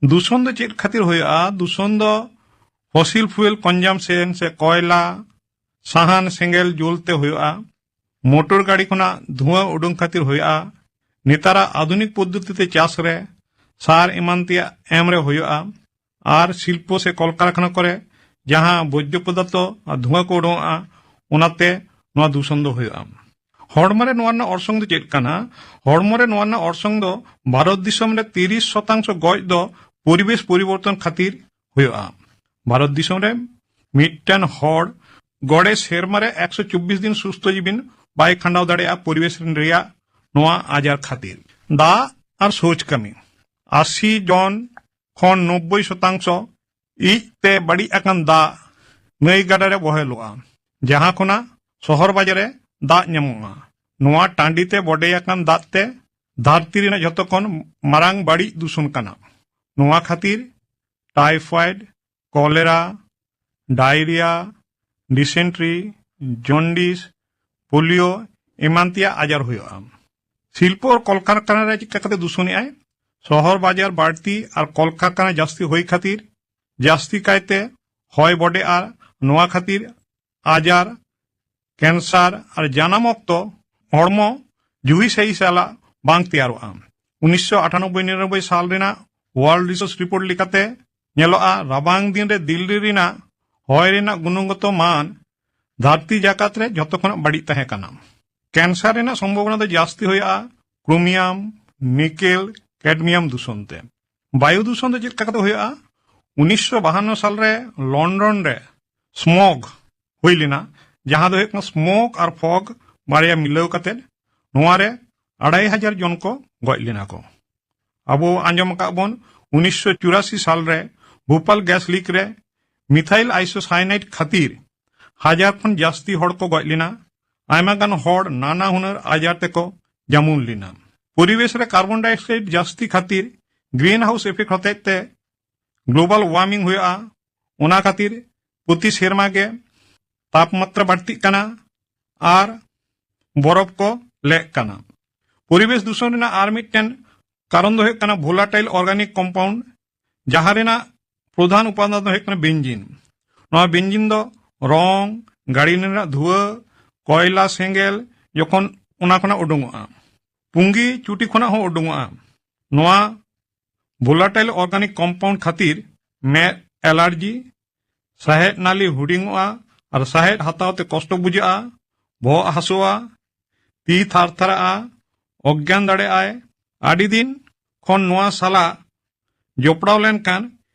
ᱫᱩᱥᱚᱱ ᱫᱚ ᱪᱮᱫ ᱠᱷᱟᱹᱛᱤᱨ ᱦᱩᱭᱩᱜᱼᱟ? ᱫᱩᱥᱚᱱ ᱫᱚ ᱯᱷᱚᱥᱤᱞ ᱯᱷᱩᱭᱮᱞ ᱠᱚᱱᱡᱟᱢᱥᱮᱱ ᱥᱮ ᱠᱚᱭᱞᱟ, ᱥᱟᱦᱟᱱ, ᱥᱮᱸᱜᱮᱞ ᱡᱩᱞ ᱛᱮ ᱦᱩᱭᱩᱜᱼᱟ᱾ ᱢᱚᱴᱚᱨ ᱜᱟᱹᱰᱤ ᱠᱷᱚᱱᱟᱜ ᱫᱷᱩᱣᱟᱹ ᱩᱰᱩᱝ ᱠᱷᱟᱹᱛᱤᱨ ᱦᱩᱭᱩᱜᱼᱟ᱾ ᱱᱮᱛᱟᱨᱟᱜ ᱟᱫᱷᱩᱱᱤᱠ ᱯᱚᱫᱽᱫᱷᱚᱛᱤ ᱛᱮ ᱪᱟᱥ ᱨᱮ ᱥᱟᱨ ᱮᱢᱟᱱ ᱛᱮᱭᱟᱜ ᱮᱢ ᱨᱮ ᱦᱩᱭᱩᱜᱼᱟ᱾ ᱟᱨ ᱥᱤᱞᱯᱚ ᱥᱮ ᱠᱚᱞᱠᱟᱨᱠᱷᱟᱱᱟ ᱠᱚᱨᱮ ᱡᱟᱦᱟᱸ ᱵᱚᱨᱡᱚ ᱯᱚᱫᱟᱨᱛᱷᱚ ᱟᱨ ᱫᱷᱩᱣᱟᱹ ᱠᱚ ᱩᱰᱩᱝᱚᱜᱼᱟ, ᱚᱱᱟᱛᱮ ᱱᱚᱣᱟ ᱫᱩᱥᱚᱱ ᱫᱚ ᱦᱩᱭᱩᱜᱼᱟ᱾ ᱦᱚᱲᱢᱚ ᱨᱮ ᱱᱚᱣᱟ ᱨᱮᱱᱟᱜ ᱚᱨᱥᱚᱝ ᱫᱚ ᱪᱮᱫ ᱠᱟᱱᱟ? ᱦᱚᱲᱢᱚ ᱨᱮ ᱱᱚᱣᱟ ᱨᱮᱱᱟᱜ ᱚᱨᱥᱚᱝ ᱫᱚ ᱵᱷᱟᱨᱚᱛ ᱫᱤᱥᱚᱢ ᱨᱮ ᱛᱤᱨᱤᱥ ᱥᱚᱛᱟᱝᱥᱚ ᱜᱚᱡ ᱫᱚ ᱯᱚᱨᱤᱵᱮᱥ ᱯᱚᱨᱤᱵᱚᱨᱛᱚᱱ ᱠᱷᱟᱹᱛᱤᱨ ᱦᱩᱭᱩᱜᱼᱟ᱾ ᱵᱷᱟᱨᱚᱛ ᱫᱤᱥᱚᱢ ᱨᱮ ᱢᱤᱫᱴᱮᱱ ᱦᱚᱲ ᱜᱚᱲᱮ ᱥᱮᱨᱢᱟ ᱨᱮ ᱮᱠᱥᱚ ᱪᱚᱵᱵᱤᱥ ᱫᱤᱱ ᱥᱩᱥᱛᱷᱚ ᱡᱤᱵᱤᱱ ᱵᱟᱭ ᱠᱷᱟᱸᱰᱟᱣ ᱫᱟᱲᱮᱭᱟᱜᱼᱟ ᱯᱚᱨᱤᱵᱮᱥ ᱨᱮᱭᱟᱜ ᱱᱚᱣᱟ ᱟᱡᱟᱨ ᱠᱷᱟᱹᱛᱤᱨ᱾ ᱫᱟᱜ ᱟᱨ ᱥᱳᱪ ᱠᱟᱹᱢᱤ᱾ ᱟᱥᱤ ᱡᱚᱱ ᱠᱷᱚᱱ ᱱᱚᱵᱵᱳᱭ ᱥᱚᱛᱟᱝᱥᱚ ᱤᱡ ᱛᱮ ᱵᱟᱹᱲᱤᱡ ᱟᱠᱟᱱ ᱫᱟᱜ ᱱᱟᱹᱭ ᱜᱟᱰᱟ ᱨᱮ ᱵᱚᱦᱮᱞᱚᱜᱼᱟ, ᱡᱟᱦᱟᱸ ᱠᱷᱚᱱᱟᱜ ᱥᱚᱦᱚᱨ ᱵᱟᱡᱟᱨ ᱨᱮ ᱫᱟᱜ ᱧᱟᱢᱚᱜᱼᱟ᱾ ᱱᱚᱣᱟ ᱴᱟᱺᱰᱤ ᱛᱮ ᱵᱚᱰᱮ ᱟᱠᱟᱱ ᱫᱟᱜ ᱛᱮ ᱫᱷᱟᱹᱨᱛᱤ ᱨᱮᱱᱟᱜ ᱡᱷᱚᱛᱚ ᱠᱷᱚᱱ ᱢᱟᱨᱟᱝ ᱵᱟᱹᱲᱤᱡ ᱫᱩᱥᱚᱱ ᱠᱟᱱᱟ᱾ ᱱᱚᱣᱟ ᱠᱷᱟᱹᱛᱤᱨ ᱴᱟᱭᱯᱷᱚᱭᱮᱰ, ᱠᱚᱞᱮᱨᱟ, ᱰᱟᱭᱨᱤᱭᱟ, ᱰᱤᱥᱮᱱᱴᱨᱤ, ᱡᱚᱱᱰᱤᱥ, ᱯᱳᱞᱤᱭᱳ ᱮᱢᱟᱱ ᱛᱮᱭᱟᱜ ᱟᱡᱟᱨ ᱦᱩᱭᱩᱜᱼᱟ᱾ ᱥᱤᱞᱯᱚ ᱟᱨ ᱠᱚᱞᱠᱟᱨᱠᱷᱟᱱᱟ ᱨᱮ ᱪᱮᱫ ᱞᱮᱠᱟᱛᱮ ᱫᱩᱥᱚᱱᱮᱜᱼᱟᱭ? ᱥᱚᱦᱚᱨ ᱵᱟᱡᱟᱨ ᱵᱟᱹᱲᱛᱤ ᱟᱨ ᱠᱚᱞᱠᱟᱨᱠᱷᱟᱱᱟ ᱡᱟᱹᱥᱛᱤ ᱦᱩᱭ ᱠᱷᱟᱹᱛᱤᱨ ᱡᱟᱹᱥᱛᱤ ᱠᱟᱭᱛᱮ ᱦᱚᱭ ᱵᱚᱰᱮᱜᱼᱟ᱾ ᱱᱚᱣᱟ ᱠᱷᱟᱹᱛᱤᱨ ᱟᱡᱟᱨ, ᱠᱮᱱᱥᱟᱨ ᱟᱨ ᱡᱟᱱᱟᱢ ᱚᱠᱛᱚ ᱦᱚᱲᱢᱚ ᱡᱩᱦᱤ ᱥᱟᱹᱦᱤ ᱥᱟᱞᱟᱜ ᱵᱟᱝ ᱛᱮᱭᱟᱨᱚᱜᱼᱟ᱾ ᱩᱱᱤᱥᱥᱚ ᱟᱴᱷᱟᱱᱚᱵᱵᱳᱭ ᱱᱤᱨᱟᱱᱚᱵᱵᱳᱭ ᱥᱟᱞ ᱨᱮᱱᱟᱜ ᱣᱟᱨᱞᱰ ᱨᱤᱥᱳᱨᱥ ᱨᱤᱯᱳᱨᱴ ᱞᱮᱠᱟᱛᱮ ᱧᱮᱞᱚᱜᱼᱟ, ᱨᱟᱵᱟᱝ ᱫᱤᱱ ᱨᱮ ᱫᱤᱞᱞᱤ ᱨᱮᱱᱟᱜ ᱦᱚᱭ ᱨᱮᱱᱟᱜ ᱜᱩᱱᱚᱜᱚᱛᱚ ᱢᱟᱱ ᱫᱷᱟᱹᱨᱛᱤ ᱡᱟᱠᱟᱛ ᱨᱮ ᱡᱷᱚᱛᱚ ᱠᱷᱚᱱᱟᱜ ᱵᱟᱹᱲᱤᱡ ᱛᱟᱦᱮᱸ ᱠᱟᱱᱟ᱾ ᱠᱮᱱᱥᱟᱨ ᱨᱮᱱᱟᱜ ᱥᱚᱢᱵᱷᱚᱵᱚᱱᱟ ᱫᱚ ᱡᱟᱹᱥᱛᱤ ᱦᱩᱭᱩᱜᱼᱟ ᱠᱨᱳᱢᱤᱭᱟᱢ, ᱱᱤᱠᱮᱞ, ᱠᱮᱰᱢᱤᱭᱟᱢ ᱫᱩᱥᱚᱱ ᱛᱮ᱾ ᱵᱟᱭᱩ ᱫᱩᱥᱚᱱ ᱫᱚ ᱪᱮᱫ ᱞᱮᱠᱟ ᱠᱟᱛᱮ ᱦᱩᱭᱩᱜᱼᱟ? ᱩᱱᱤᱥᱥᱚ ᱵᱟᱦᱟᱱᱱᱚ ᱥᱟᱞ ᱨᱮ ᱞᱚᱱᱰᱚᱱ ᱨᱮ ᱥᱢᱚᱜ ᱦᱩᱭ ᱞᱮᱱᱟ, ᱡᱟᱦᱟᱸ ᱫᱚ ᱦᱩᱭᱩᱜ ᱠᱟᱱᱟ ᱥᱢᱚᱜ ᱟᱨ ᱯᱷᱚᱜ ᱵᱟᱨᱭᱟ ᱢᱤᱞᱟᱹᱣ ᱠᱟᱛᱮ᱾ ᱱᱚᱣᱟ ᱨᱮ ᱟᱲᱟᱭ ᱦᱟᱡᱟᱨ ᱡᱚᱱ ᱠᱚ ᱜᱚᱡ ᱞᱮᱱᱟ ᱠᱚ᱾ ᱟᱵᱚ ᱟᱸᱡᱚᱢ ᱟᱠᱟᱫ ᱵᱚᱱ ᱩᱱᱤᱥᱥᱚ ᱪᱩᱨᱟᱥᱤ ᱥᱟᱞ ᱨᱮ ᱵᱷᱳᱯᱟᱞ ᱜᱮᱥ ᱞᱤᱠ ᱨᱮ ᱢᱤᱛᱷᱟᱭᱤᱞ ᱟᱭᱥᱳᱥᱟᱭᱱᱟᱭᱤᱰ ᱠᱷᱟᱹᱛᱤᱨ ᱦᱟᱡᱟᱨ ᱠᱷᱚᱱ ᱡᱟᱹᱥᱛᱤ ᱦᱚᱲ ᱠᱚ ᱜᱚᱡ ᱞᱮᱱᱟ᱾ ᱟᱭᱢᱟ ᱜᱟᱱ ᱦᱚᱲ ᱱᱟᱱᱟ ᱦᱩᱱᱟᱹᱨ ᱟᱡᱟᱨ ᱛᱮᱠᱚ ᱡᱟᱢᱩᱱ ᱞᱮᱱᱟ᱾ ᱯᱚᱨᱤᱵᱮᱥ ᱨᱮ ᱠᱟᱨᱵᱚᱱ ᱰᱟᱭᱚᱠᱥᱟᱭᱤᱰ ᱡᱟᱹᱥᱛᱤ ᱠᱷᱟᱹᱛᱤᱨ ᱜᱨᱤᱱ ᱦᱟᱣᱩᱥ ᱤᱯᱷᱮᱠᱴ ᱦᱚᱛᱮᱡ ᱛᱮ ᱜᱞᱳᱵᱟᱞ ᱣᱟᱨᱢᱤᱝ ᱦᱩᱭᱩᱜᱼᱟ᱾ ᱚᱱᱟ ᱠᱷᱟᱹᱛᱤᱨ ᱯᱨᱚᱛᱤ ᱥᱮᱨᱢᱟ ᱜᱮ ᱛᱟᱯᱢᱟᱛᱨᱟ ᱵᱟᱹᱲᱛᱤᱜ ᱠᱟᱱᱟ ᱟᱨ ᱵᱚᱨᱚᱯᱷ ᱠᱚ ᱞᱮᱜ ᱠᱟᱱᱟ᱾ ᱯᱚᱨᱤᱵᱮᱥ ᱫᱩᱥᱚᱱ ᱨᱮᱱᱟᱜ ᱟᱨ ᱢᱤᱫᱴᱮᱱ ᱠᱟᱨᱚᱱ ᱫᱚ ᱦᱩᱭᱩᱜ ᱠᱟᱱᱟ ᱵᱷᱳᱞᱟᱴᱟᱭᱤᱞ ᱚᱨᱜᱟᱱᱤᱠ ᱠᱚᱢᱯᱟᱣᱩᱱᱰ, ᱡᱟᱦᱟᱸ ᱨᱮᱱᱟᱜ ᱯᱨᱚᱫᱷᱟᱱ ᱩᱯᱟᱫᱟᱱ ᱫᱚ ᱦᱩᱭᱩᱜ ᱠᱟᱱᱟ ᱵᱮᱱᱡᱤᱱ᱾ ᱱᱚᱣᱟ ᱵᱮᱱᱡᱤᱱ ᱫᱚ ᱨᱚᱝ, ᱜᱟᱹᱰᱤ ᱨᱮᱱᱟᱜ ᱫᱷᱩᱣᱟᱹ, ᱠᱚᱭᱞᱟ ᱥᱮᱸᱜᱮᱞ ᱡᱚᱠᱷᱚᱱ ᱚᱱᱟ ᱠᱷᱚᱱᱟᱜ ᱩᱰᱩᱝᱚᱜᱼᱟ, ᱯᱩᱸᱜᱤ ᱪᱩᱴᱤ ᱠᱷᱚᱱᱟᱜ ᱦᱚᱸ ᱩᱰᱩᱝᱚᱜᱼᱟ᱾ ᱱᱚᱣᱟ ᱵᱷᱳᱞᱟᱴᱟᱭᱤᱞ ᱚᱨᱜᱟᱱᱤᱠ ᱠᱚᱢᱯᱟᱣᱩᱱᱰ ᱠᱷᱟᱹᱛᱤᱨ ᱢᱮᱫ ᱮᱞᱟᱨᱡᱤ, ᱥᱟᱦᱮᱫ ᱱᱟᱞᱤ ᱦᱩᱰᱤᱧᱚᱜᱼᱟ ᱟᱨ ᱥᱟᱦᱮᱫ ᱦᱟᱛᱟᱣ ᱛᱮ ᱠᱚᱥᱴᱚ ᱵᱩᱡᱷᱟᱹᱜᱼᱟ, ᱵᱚᱦᱚᱜ ᱦᱟᱹᱥᱩᱣᱟ, ᱛᱤ ᱛᱷᱟᱨ ᱛᱷᱟᱨᱟᱜᱼᱟ, ᱚᱜᱽᱜᱟᱱ ᱫᱟᱲᱮᱭᱟᱜᱼᱟᱭ᱾ ᱟᱹᱰᱤ ᱫᱤᱱ ᱠᱷᱚᱱ ᱱᱚᱣᱟ ᱥᱟᱞᱟᱜ ᱡᱚᱯᱲᱟᱣ ᱞᱮᱱᱠᱷᱟᱱ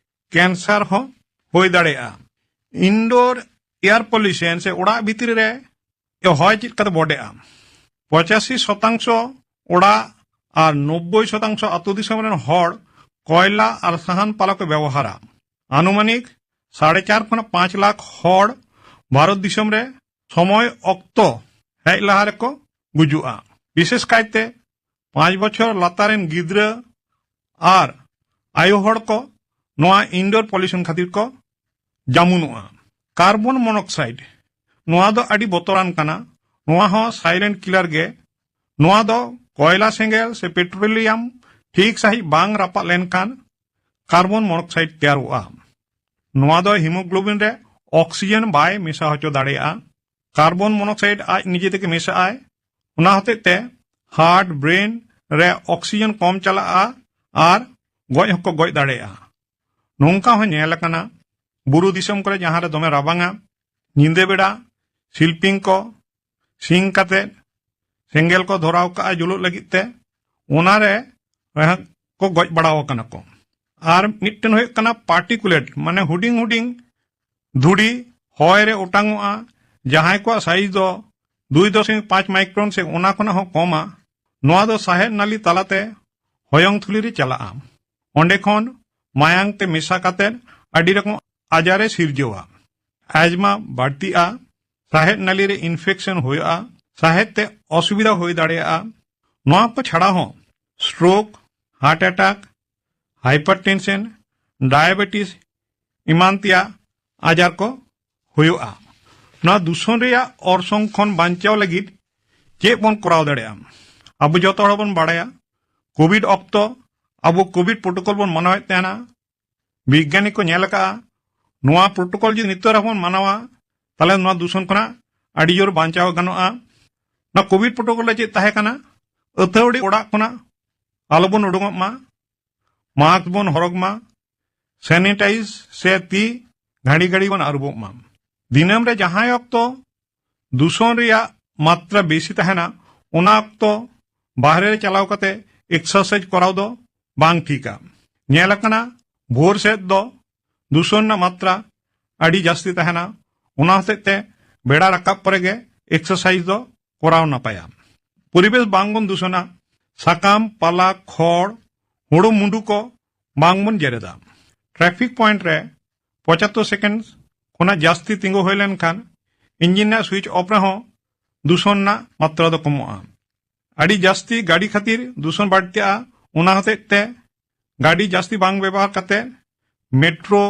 ᱠᱮᱱᱥᱟᱨ ᱦᱚᱸ ᱦᱩᱭ ᱫᱟᱲᱮᱭᱟᱜᱼᱟ᱾ ᱤᱱᱰᱳᱨ ᱮᱭᱟᱨ ᱯᱚᱞᱤᱭᱩᱥᱚᱱ ᱥᱮ ᱚᱲᱟᱜ ᱵᱷᱤᱛᱨᱤ ᱨᱮ ᱦᱚᱭ ᱪᱮᱫ ᱠᱟᱛᱮ ᱵᱚᱰᱮᱜᱼᱟ? ᱯᱚᱸᱪᱟᱥᱤ ᱥᱚᱛᱟᱝᱥᱚ ᱚᱲᱟᱜ ᱟᱨ ᱱᱚᱵᱵᱳᱭ ᱥᱚᱛᱟᱝᱥᱚ ᱟᱹᱛᱩ ᱫᱤᱥᱚᱢ ᱨᱮᱱ ᱦᱚᱲ ᱠᱚᱭᱞᱟ ᱟᱨ ᱥᱟᱦᱟᱱ ᱯᱟᱞᱟ ᱠᱚ ᱵᱮᱵᱚᱦᱟᱨᱟ᱾ ᱟᱱᱩᱢᱟᱱᱤᱠ ᱥᱟᱲᱮ ᱪᱟᱨ ᱠᱷᱚᱱ ᱯᱟᱸᱪ ᱞᱟᱠᱷ ᱦᱚᱲ ᱵᱷᱟᱨᱚᱛ ᱫᱤᱥᱚᱢ ᱨᱮ ᱥᱚᱢᱚᱭ ᱚᱠᱛᱚ ᱦᱮᱡ ᱞᱟᱦᱟ ᱨᱮᱠᱚ ᱜᱩᱡᱩᱜᱼᱟ᱾ ᱵᱤᱥᱮᱥ ᱠᱟᱭᱛᱮ ᱯᱟᱸᱪ ᱵᱚᱪᱷᱚᱨ ᱞᱟᱛᱟᱨ ᱨᱮᱱ ᱜᱤᱫᱽᱨᱟᱹ ᱟᱨ ᱟᱭᱳ ᱦᱚᱲ ᱠᱚ ᱱᱚᱣᱟ ᱤᱱᱰᱳᱨ ᱯᱚᱞᱤᱭᱩᱥᱚᱱ ᱠᱷᱟᱹᱛᱤᱨ ᱠᱚ ᱡᱟᱢᱩᱱᱚᱜᱼᱟ᱾ ᱠᱟᱨᱵᱚᱱ ᱢᱚᱱᱚᱠᱥᱟᱭᱤᱰ, ᱱᱚᱣᱟ ᱫᱚ ᱟᱹᱰᱤ ᱵᱚᱛᱚᱨᱟᱱ ᱠᱟᱱᱟ᱾ ᱱᱚᱣᱟ ᱦᱚᱸ ᱥᱟᱭᱞᱮᱱᱴ ᱠᱤᱞᱟᱨ ᱜᱮ᱾ ᱱᱚᱣᱟ ᱫᱚ ᱠᱚᱭᱞᱟ ᱥᱮᱸᱜᱮᱞ ᱥᱮ ᱯᱮᱴᱨᱳᱞᱤᱭᱟᱢ ᱴᱷᱤᱠ ᱥᱟᱺᱦᱤᱡ ᱵᱟᱝ ᱨᱟᱯᱟᱜ ᱞᱮᱱᱠᱷᱟᱱ ᱠᱟᱨᱵᱚᱱ ᱢᱚᱱᱚᱠᱥᱟᱭᱤᱰ ᱛᱮᱭᱟᱨᱚᱜᱼᱟ᱾ ᱱᱚᱣᱟ ᱫᱚ ᱦᱤᱢᱳᱜᱞᱳᱵᱤᱱ ᱨᱮ ᱚᱠᱥᱤᱡᱮᱱ ᱵᱟᱭ ᱢᱮᱥᱟ ᱦᱚᱪᱚ ᱫᱟᱲᱮᱭᱟᱜᱼᱟ᱾ ᱠᱟᱨᱵᱚᱱ ᱢᱚᱱᱚᱠᱥᱟᱭᱤᱰ ᱟᱡ ᱱᱤᱡᱮ ᱛᱮᱜᱮ ᱢᱮᱥᱟᱜ ᱟᱭ᱾ ᱚᱱᱟ ᱦᱚᱛᱮᱡ ᱛᱮ ᱦᱟᱨᱴ, ᱵᱨᱮᱱ ᱨᱮ ᱚᱠᱥᱤᱡᱮᱱ ᱠᱚᱢ ᱪᱟᱞᱟᱜᱼᱟ ᱟᱨ ᱜᱚᱡ ᱦᱚᱸᱠᱚ ᱜᱚᱡ ᱫᱟᱲᱮᱭᱟᱜᱼᱟ᱾ ᱱᱚᱝᱠᱟ ᱦᱚᱸ ᱧᱮᱞ ᱟᱠᱟᱱᱟ, ᱵᱩᱨᱩ ᱫᱤᱥᱚᱢ ᱠᱚᱨᱮ ᱡᱟᱦᱟᱸ ᱨᱮ ᱫᱚᱢᱮ ᱨᱟᱵᱟᱝᱟ, ᱧᱤᱫᱟᱹ ᱵᱮᱲᱟ ᱥᱤᱞᱯᱤᱧ ᱠᱚ ᱥᱤᱧ ᱠᱟᱛᱮ ᱥᱮᱸᱜᱮᱞ ᱠᱚ ᱫᱷᱚᱨᱟᱣ ᱠᱟᱜᱼᱟ ᱡᱩᱞᱩᱜ ᱞᱟᱹᱜᱤᱫ ᱛᱮ, ᱚᱱᱟ ᱨᱮ ᱠᱚ ᱜᱚᱡ ᱵᱟᱲᱟ ᱟᱠᱟᱱᱟ ᱠᱚ᱾ ᱟᱨ ᱢᱤᱫᱴᱮᱱ ᱦᱩᱭᱩᱜ ᱠᱟᱱᱟ ᱯᱟᱨᱴᱤᱠᱩᱞᱮᱴ, ᱢᱟᱱᱮ ᱦᱩᱰᱤᱧ ᱦᱩᱰᱤᱧ ᱫᱷᱩᱲᱤ ᱦᱚᱭ ᱨᱮ ᱚᱴᱟᱝᱚᱜᱼᱟ᱾ ᱡᱟᱦᱟᱸᱭ ᱠᱚᱣᱟᱜ ᱥᱟᱭᱤᱡ ᱫᱚ ᱫᱩᱭ ᱫᱚᱥᱢᱤᱠ ᱯᱟᱸᱪ ᱢᱟᱭᱠᱨᱚᱱ ᱥᱮ ᱚᱱᱟ ᱠᱷᱚᱱᱟᱜ ᱦᱚᱸ ᱠᱚᱢᱟ, ᱱᱚᱣᱟ ᱫᱚ ᱥᱟᱦᱮᱫ ᱱᱟᱞᱤ ᱛᱟᱞᱟᱛᱮ ᱦᱚᱭᱚᱝ ᱛᱷᱩᱞᱤ ᱨᱮ ᱪᱟᱞᱟᱜᱼᱟ᱾ ᱚᱸᱰᱮ ᱠᱷᱚᱱ ᱢᱟᱭᱟᱝ ᱛᱮ ᱢᱮᱥᱟ ᱠᱟᱛᱮ ᱟᱹᱰᱤ ᱨᱚᱠᱚᱢ ᱟᱡᱟᱨ ᱮ ᱥᱤᱨᱡᱟᱹᱣᱟ᱾ ᱟᱡᱽᱢᱟ ᱵᱟᱹᱲᱛᱤᱜᱼᱟ, ᱥᱟᱦᱮᱫ ᱱᱟᱞᱤ ᱨᱮ ᱤᱱᱯᱷᱮᱠᱥᱚᱱ ᱦᱩᱭᱩᱜᱼᱟ, ᱥᱟᱦᱮᱫ ᱛᱮ ᱚᱥᱩᱵᱤᱫᱷᱟ ᱦᱩᱭ ᱫᱟᱲᱮᱭᱟᱜᱼᱟ᱾ ᱱᱚᱣᱟ ᱠᱚ ᱪᱷᱟᱲᱟ ᱦᱚᱸ stroke, heart attack, hypertension, diabetes ᱮᱢᱟᱱ ᱛᱮᱭᱟᱜ ᱟᱡᱟᱨ ᱠᱚ ᱦᱩᱭᱩᱜᱼᱟ᱾ ᱱᱚᱣᱟ ᱫᱩᱥᱚᱱ ᱨᱮᱭᱟᱜ ᱚᱨᱥᱚᱝ ᱠᱷᱚᱱ ᱵᱟᱧᱪᱟᱣ ᱞᱟᱹᱜᱤᱫ ᱪᱮᱫ ᱵᱚᱱ ᱠᱚᱨᱟᱣ ᱫᱟᱲᱮᱭᱟᱜᱼᱟ? ᱟᱵᱚ ᱡᱚᱛᱚ ᱦᱚᱲ ᱵᱚᱱ ᱵᱟᱲᱟᱭᱟ, ᱠᱳᱵᱷᱤᱰ ᱚᱠᱛᱚ ᱟᱵᱚ ᱠᱳᱵᱷᱤᱰ ᱯᱨᱳᱴᱳᱠᱚᱞ ᱵᱚᱱ ᱢᱟᱱᱟᱣᱮᱫ ᱛᱟᱦᱮᱱᱟ᱾ ᱵᱤᱜᱽᱜᱟᱱᱤ ᱠᱚ ᱧᱮᱞ ᱟᱠᱟᱫᱼᱟ, ᱱᱚᱣᱟ ᱯᱨᱳᱴᱳᱠᱚᱞ ᱡᱩᱫᱤ ᱱᱤᱛᱚᱜ ᱨᱮᱦᱚᱸ ᱵᱚᱱ ᱢᱟᱱᱟᱣᱟ, ᱛᱟᱦᱚᱞᱮ ᱱᱚᱣᱟ ᱫᱩᱥᱚᱱ ᱠᱷᱚᱱᱟᱜ ᱟᱹᱰᱤ ᱡᱳᱨ ᱵᱟᱧᱪᱟᱣ ᱜᱟᱱᱚᱜᱼᱟ᱾ ᱱᱚᱣᱟ ᱠᱳᱵᱷᱤᱰ ᱯᱨᱳᱴᱳᱠᱚᱞ ᱨᱮ ᱪᱮᱫ ᱛᱟᱦᱮᱸ ᱠᱟᱱᱟ? ᱟᱹᱛᱷᱟᱹᱣᱲᱤ ᱚᱲᱟᱜ ᱠᱷᱚᱱᱟᱜ ᱟᱞᱚᱵᱚᱱ ᱩᱰᱩᱠᱚᱜ ᱢᱟ, ᱢᱟᱥᱠ ᱵᱚᱱ ᱦᱚᱨᱚᱜᱽ ᱢᱟ, ᱥᱮᱱᱤᱴᱟᱭᱤᱡᱽ ᱥᱮ ᱛᱤ ᱜᱷᱟᱹᱲᱤ ᱜᱷᱟᱹᱲᱤ ᱵᱚᱱ ᱟᱹᱨᱩᱵᱚᱜ ᱢᱟ᱾ ᱫᱤᱱᱟᱹᱢ ᱨᱮ ᱡᱟᱦᱟᱸᱭ ᱚᱠᱛᱚ ᱫᱩᱥᱚᱱ ᱨᱮᱭᱟᱜ ᱢᱟᱛᱨᱟ ᱵᱮᱥᱤ ᱛᱟᱦᱮᱱᱟ, ᱚᱱᱟ ᱚᱠᱛᱚ ᱵᱟᱦᱨᱮ ᱨᱮ ᱪᱟᱞᱟᱣ ᱠᱟᱛᱮ ᱮᱠᱥᱟᱨᱥᱟᱭᱤᱡᱽ ᱠᱚᱨᱟᱣ ᱫᱚ ᱵᱟᱝ ᱴᱷᱤᱠᱟ᱾ ᱧᱮᱞ ᱟᱠᱟᱱᱟ, ᱵᱷᱳᱨ ᱥᱮᱫ ᱫᱚ ᱫᱩᱥᱚᱱ ᱨᱮᱱᱟᱜ ᱢᱟᱛᱨᱟ ᱟᱹᱰᱤ ᱡᱟᱹᱥᱛᱤ ᱛᱟᱦᱮᱱᱟ᱾ ᱚᱱᱟ ᱦᱚᱛᱮᱡ ᱛᱮ ᱵᱮᱲᱟ ᱨᱟᱠᱟᱵ ᱯᱚᱨᱮ ᱜᱮ ᱮᱠᱥᱟᱨᱥᱟᱭᱤᱡᱽ ᱫᱚ ᱠᱚᱨᱟᱣ ᱱᱟᱯᱟᱭᱟ᱾ ᱯᱚᱨᱤᱵᱮᱥ ᱵᱟᱝ ᱵᱚᱱ ᱫᱩᱥᱚᱱᱟ, ᱥᱟᱠᱟᱢ, ᱯᱟᱞᱟ, ᱠᱷᱚᱲ, ᱦᱩᱲᱩ ᱢᱩᱸᱰᱩ ᱠᱚ ᱵᱟᱝ ᱵᱚᱱ ᱡᱮᱨᱮᱫᱟ᱾ ᱴᱨᱟᱯᱷᱤᱠ ᱯᱚᱭᱮᱱᱴ ᱨᱮ ᱯᱚᱸᱪᱟᱛᱛᱳᱨ ᱥᱮᱠᱮᱱᱰ ᱠᱷᱚᱱᱟᱜ ᱡᱟᱹᱥᱛᱤ ᱛᱤᱸᱜᱩ ᱦᱩᱭ ᱞᱮᱱᱠᱷᱟᱱ ᱤᱧᱡᱤᱱ ᱨᱮᱱᱟᱜ ᱥᱩᱭᱤᱪ ᱚᱯᱷ ᱨᱮᱦᱚᱸ ᱫᱩᱥᱚᱱ ᱨᱮᱱᱟᱜ ᱢᱟᱛᱨᱟ ᱫᱚ ᱠᱚᱢᱚᱜᱼᱟ᱾ ᱟᱹᱰᱤ ᱡᱟᱹᱥᱛᱤ ᱜᱟᱹᱰᱤ ᱠᱷᱟᱹᱛᱤᱨ ᱫᱩᱥᱚᱱ ᱵᱟᱹᱲᱛᱤᱜᱼᱟ, ᱚᱱᱟ ᱦᱚᱛᱮᱡ ᱛᱮ ᱜᱟᱹᱰᱤ ᱡᱟᱹᱥᱛᱤ ᱵᱟᱝ ᱵᱮᱵᱚᱦᱟᱨ ᱠᱟᱛᱮ ᱢᱮᱴᱨᱳ,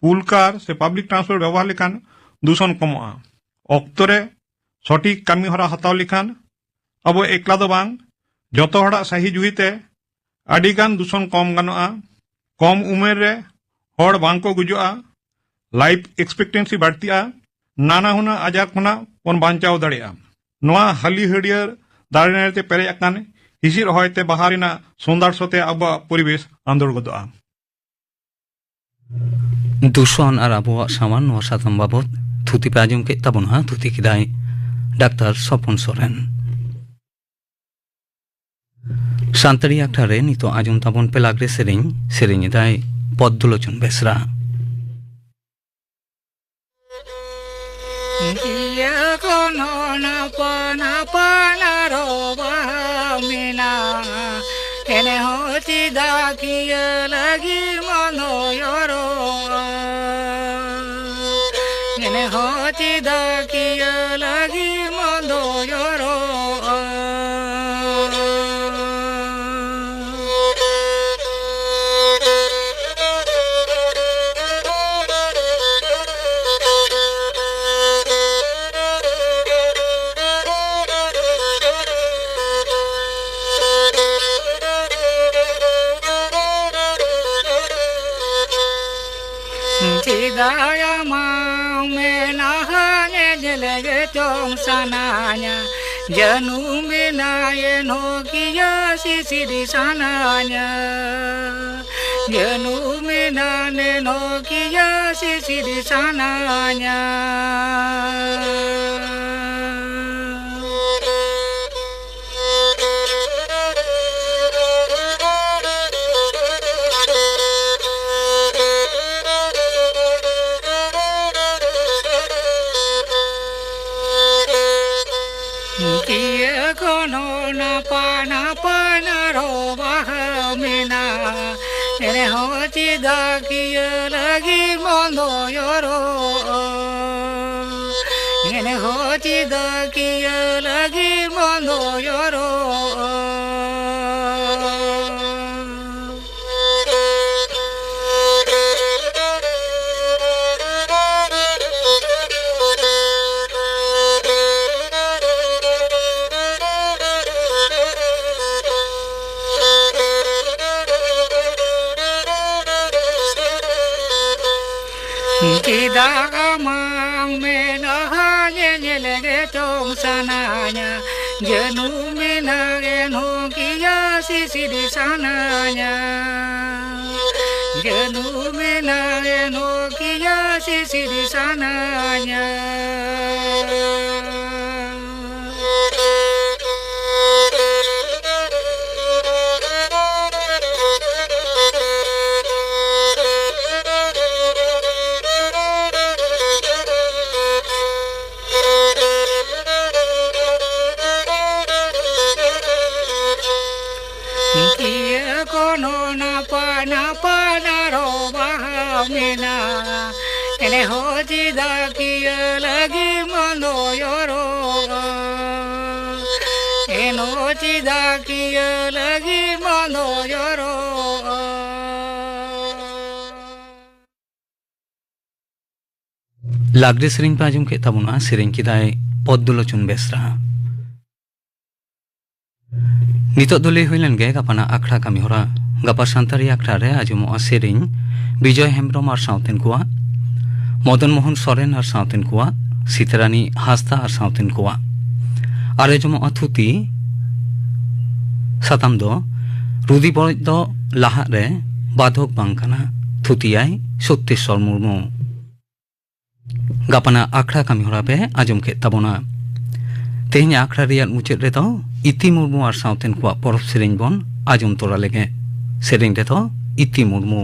ᱯᱩᱞ ᱠᱟᱨ ᱥᱮ ᱯᱟᱵᱽᱞᱤᱠ ᱴᱨᱟᱱᱥᱯᱳᱨᱴ ᱵᱮᱵᱚᱦᱟᱨ ᱞᱮᱠᱷᱟᱱ ᱫᱩᱥᱚᱱ ᱠᱚᱢᱚᱜᱼᱟ᱾ ᱚᱠᱛᱚ ᱨᱮ ᱥᱚᱴᱷᱤᱠ ᱠᱟᱹᱢᱤ ᱦᱚᱨᱟ ᱦᱟᱛᱟᱣ ᱞᱮᱠᱷᱟᱱ ᱟᱵᱚ ᱮᱠᱞᱟ ᱫᱚ ᱵᱟᱝ, ᱡᱚᱛᱚ ᱦᱚᱲᱟᱜ ᱥᱟᱹᱦᱤ ᱡᱩᱦᱤ ᱛᱮ ᱟᱹᱰᱤ ᱜᱟᱱ ᱫᱩᱥᱚᱱ ᱠᱚᱢ ᱜᱟᱱᱚᱜᱼᱟ᱾ ᱠᱚᱢ ᱩᱢᱮᱨ ᱨᱮ ᱦᱚᱲ ᱵᱟᱝ ᱠᱚ ᱜᱩᱡᱩᱜᱼᱟ, ᱞᱟᱭᱤᱯᱷ ᱮᱠᱥᱯᱮᱠᱴᱮᱱᱥᱤ ᱵᱟᱹᱲᱛᱤᱜᱼᱟ, ᱱᱟᱱᱟ ᱦᱩᱱᱟᱹᱨ ᱟᱡᱟᱨ ᱠᱷᱚᱱᱟᱜ ᱵᱚᱱ ᱵᱟᱧᱪᱟᱣ ᱫᱟᱲᱮᱭᱟᱜᱼᱟ᱾ ᱱᱚᱣᱟ ᱦᱟᱹᱞᱤ ᱦᱟᱹᱨᱭᱟᱹᱲ ᱫᱟᱨᱮ ᱱᱟᱹᱲᱤ ᱛᱮ ᱯᱮᱨᱮᱡ ᱟᱠᱟᱱ ᱦᱤᱸᱥᱤᱫ ᱦᱚᱭ ᱛᱮ ᱵᱟᱦᱟ ᱨᱮᱱᱟᱜ ᱥᱚᱸᱫᱷᱟᱲ ᱥᱚ ᱛᱮ ᱟᱵᱚᱣᱟᱜ ᱯᱚᱨᱤᱵᱮᱥ ᱟᱸᱫᱳᱲ ᱜᱚᱫᱚᱜᱼᱟ᱾ ᱫᱩᱥᱚᱱ ᱟᱨ ᱟᱵᱚᱣᱟᱜ ᱥᱟᱶᱟᱨ, ᱱᱚᱣᱟ ᱥᱟᱛᱟᱢ ᱵᱟᱵᱚᱛ ᱛᱷᱩᱛᱤ ᱯᱮ ᱟᱸᱡᱚᱢ ᱠᱮᱫ ᱛᱟᱵᱚᱱᱟ᱾ ᱛᱷᱩᱛᱤ ᱠᱮᱫᱟᱭ ᱰᱟᱠᱛᱟᱨ ᱥᱚᱯᱚᱱ ᱥᱚᱨᱮᱱ᱾ ᱥᱟᱱᱛᱟᱲᱤ ᱟᱠᱷᱲᱟ ᱨᱮ ᱱᱤᱛᱚᱜ ᱟᱸᱡᱚᱢ ᱛᱟᱵᱚᱱ ᱯᱮ ᱞᱟᱜᱽᱲᱮ ᱥᱮᱨᱮᱧ, ᱥᱮᱨᱮᱧ ᱮᱫᱟᱭ ᱯᱚᱫᱽᱫᱚᱞᱳᱪᱚᱱ ᱵᱮᱥᱨᱟ᱾ ᱤᱭᱟᱹ ᱠᱷᱚᱱ ᱦᱚᱸ ᱱᱟᱯᱟ ᱱᱟᱯᱟ ᱱᱟᱨᱚ ᱵᱟᱦᱟ ᱢᱮᱱᱟᱜᱼᱟ᱾ ᱮᱱᱮ ᱦᱚᱸ ᱪᱮᱫᱟᱜ ᱠᱤᱭᱟᱹ ᱞᱟᱹᱜᱤᱫ ᱢᱚᱱᱫᱚ ᱭᱚᱨᱚᱜᱼᱟ? ᱮᱱᱮ ᱦᱚᱸ ᱪᱮᱫᱟᱜ ᱠᱤᱭᱟᱹ ᱞᱟᱹᱜᱤᱫ ᱢᱚᱱᱫᱚ ᱭᱚᱨᱚᱜᱼᱟ? ᱪᱮᱫᱟᱜ ᱟᱢᱟᱜ ᱢᱮᱫᱦᱟ ᱧᱮᱧᱮᱞ ᱜᱮ ᱪᱚᱝ ᱥᱟᱱᱟᱧᱟ᱾ ᱡᱟᱹᱱᱩᱢ ᱮᱱᱟ ᱮᱱᱦᱚᱸ ᱠᱤᱭᱟᱹ ᱥᱤᱥᱤᱨ ᱥᱟᱱᱟᱧᱟ᱾ ᱡᱟᱹᱱᱩᱢ ᱮᱱᱟ ᱮᱱᱦᱚᱸ ᱠᱤᱭᱟᱹ ᱥᱤᱥᱤᱨ ᱥᱟᱱᱟᱧᱟ᱾ ᱠᱤᱭᱟᱹ ᱠᱚᱱᱚ ᱱᱟᱯᱟ ᱱᱟᱯᱟ ᱱᱟᱨᱚ ᱵᱟᱦᱟ ᱢᱮᱱᱟᱜᱼᱟ᱾ ᱮᱱᱦᱚᱸ ᱪᱮᱫᱟᱜ ᱠᱤᱭᱟᱹ ᱞᱟᱹᱜᱤᱫ ᱵᱚᱱᱫᱚ ᱭᱚᱨᱚᱜᱼᱟ? ᱮᱱᱦᱚᱸ ᱪᱮᱫᱟᱜ ᱠᱤᱭᱟᱹ ᱞᱟᱹᱜᱤᱫ ᱵᱚᱱᱫᱚ ᱭᱚᱨᱚᱜᱼᱟ? ᱪᱮᱫᱟᱜ ᱟᱢᱟᱝ ᱢᱮᱫᱦᱟ ᱧᱮᱧᱮᱞ ᱜᱮ ᱪᱚᱝ ᱥᱟᱱᱟᱧᱟ? ᱡᱟᱹᱱᱩᱢ ᱢᱮᱱᱟᱜ ᱮᱱᱦᱚᱸ ᱠᱤᱭᱟᱹ ᱥᱤᱥᱤᱨ ᱥᱟᱱᱟᱧᱟ᱾ ᱡᱟᱹᱱᱩᱢ ᱢᱮᱱᱟᱜ ᱮᱱᱦᱚᱸ ᱠᱤᱭᱟᱹ ᱥᱤᱥᱤᱨ ᱥᱟᱱᱟᱧᱟ᱾ ᱠᱤᱭᱟᱹ ᱠᱚᱱᱚ ᱱᱟᱯᱟ ᱱᱟᱯᱟ ᱱᱟᱨᱚ ᱵᱟᱦᱟ ᱢᱮᱱᱟᱜᱼᱟ᱾ ᱮᱱᱦᱚᱸ ᱪᱮᱫᱟᱜ ᱠᱤᱭᱟᱹ ᱞᱟᱹᱜᱤᱫ ᱵᱚᱱᱫᱚ ᱭᱚᱨᱚᱜᱼᱟ? ᱮᱱᱦᱚᱸ ᱪᱮᱫᱟᱜ ᱠᱤᱭᱟᱹ ᱞᱟᱹᱜᱤᱫ ᱵᱚᱱᱫᱚ ᱭᱚᱨᱚᱜᱼᱟ? ᱞᱟᱜᱽᱲᱮ ᱥᱮᱨᱮᱧ ᱯᱮ ᱟᱸᱡᱚᱢ ᱠᱮᱫ ᱛᱟᱵᱚᱱᱟ, ᱥᱮᱨᱮᱧ ᱠᱮᱫᱟᱭ ᱯᱚᱫᱽᱫᱚᱞᱳᱪᱚᱱ ᱵᱮᱥᱨᱟ᱾ ᱱᱤᱛᱚᱜ ᱫᱚ ᱞᱟᱹᱭ ᱦᱩᱭ ᱞᱮᱱ ᱜᱮ ᱜᱟᱯᱟᱱᱟᱜ ᱟᱠᱷᱲᱟ ᱠᱟᱹᱢᱤ ᱦᱚᱨᱟ᱾ ᱜᱟᱯᱟ ᱥᱟᱱᱛᱟᱲᱤ ᱟᱠᱷᱲᱟ ᱨᱮ ᱟᱸᱡᱚᱢᱚᱜᱼᱟ ᱥᱮᱨᱮᱧ ᱵᱤᱡᱚᱭ ᱦᱮᱢᱵᱨᱚᱢ ᱟᱨ ᱥᱟᱶᱛᱮᱱ ᱠᱚᱣᱟᱜ, ᱢᱚᱫᱚᱱ ᱢᱳᱦᱚᱱ ᱥᱚᱨᱮᱱ ᱟᱨ ᱥᱟᱶᱛᱮᱱ ᱠᱚᱣᱟᱜ, ᱥᱤᱛᱟᱨᱟᱱᱤ ᱦᱟᱸᱥᱫᱟ ᱟᱨ ᱥᱟᱶᱛᱮᱱ ᱠᱚᱣᱟᱜ᱾ ᱟᱨ ᱟᱸᱡᱚᱢᱚᱜᱼᱟ ᱛᱷᱩᱛᱤ᱾ ᱥᱟᱛᱟᱢ ᱫᱚ ᱨᱩᱫᱤ ᱵᱚᱲᱚᱡ ᱫᱚ ᱞᱟᱦᱟᱜ ᱨᱮ ᱵᱟᱫᱷᱚᱠ ᱵᱟᱝ ᱠᱟᱱᱟ᱾ ᱛᱷᱩᱛᱤᱭᱟᱭ ᱥᱚᱛᱛᱮᱥᱣᱚᱨ ᱢᱩᱨᱢᱩ᱾ ᱜᱟᱯᱟᱱᱟᱜ ᱟᱠᱷᱲᱟ ᱠᱟᱹᱢᱤ ᱦᱚᱨᱟ ᱯᱮ ᱟᱸᱡᱚᱢ ᱠᱮᱫ ᱛᱟᱵᱚᱱᱟ᱾ ᱛᱮᱦᱮᱧᱟᱜ ᱟᱠᱷᱲᱟ ᱨᱮᱭᱟᱜ ᱢᱩᱪᱟᱹᱫ ᱨᱮᱫᱚ ᱤᱛᱤ ᱢᱩᱨᱢᱩ ᱟᱨ ᱥᱟᱶᱛᱮᱱ ᱠᱚᱣᱟᱜ ᱯᱚᱨᱚᱵᱽ ᱥᱮᱨᱮᱧ ᱵᱚᱱ ᱟᱸᱡᱚᱢ ᱛᱚᱨᱟ ᱞᱮᱜᱮ᱾ ᱥᱮᱨᱮᱧ ᱨᱮᱫᱚ ᱤᱛᱤ ᱢᱩᱨᱢᱩ᱾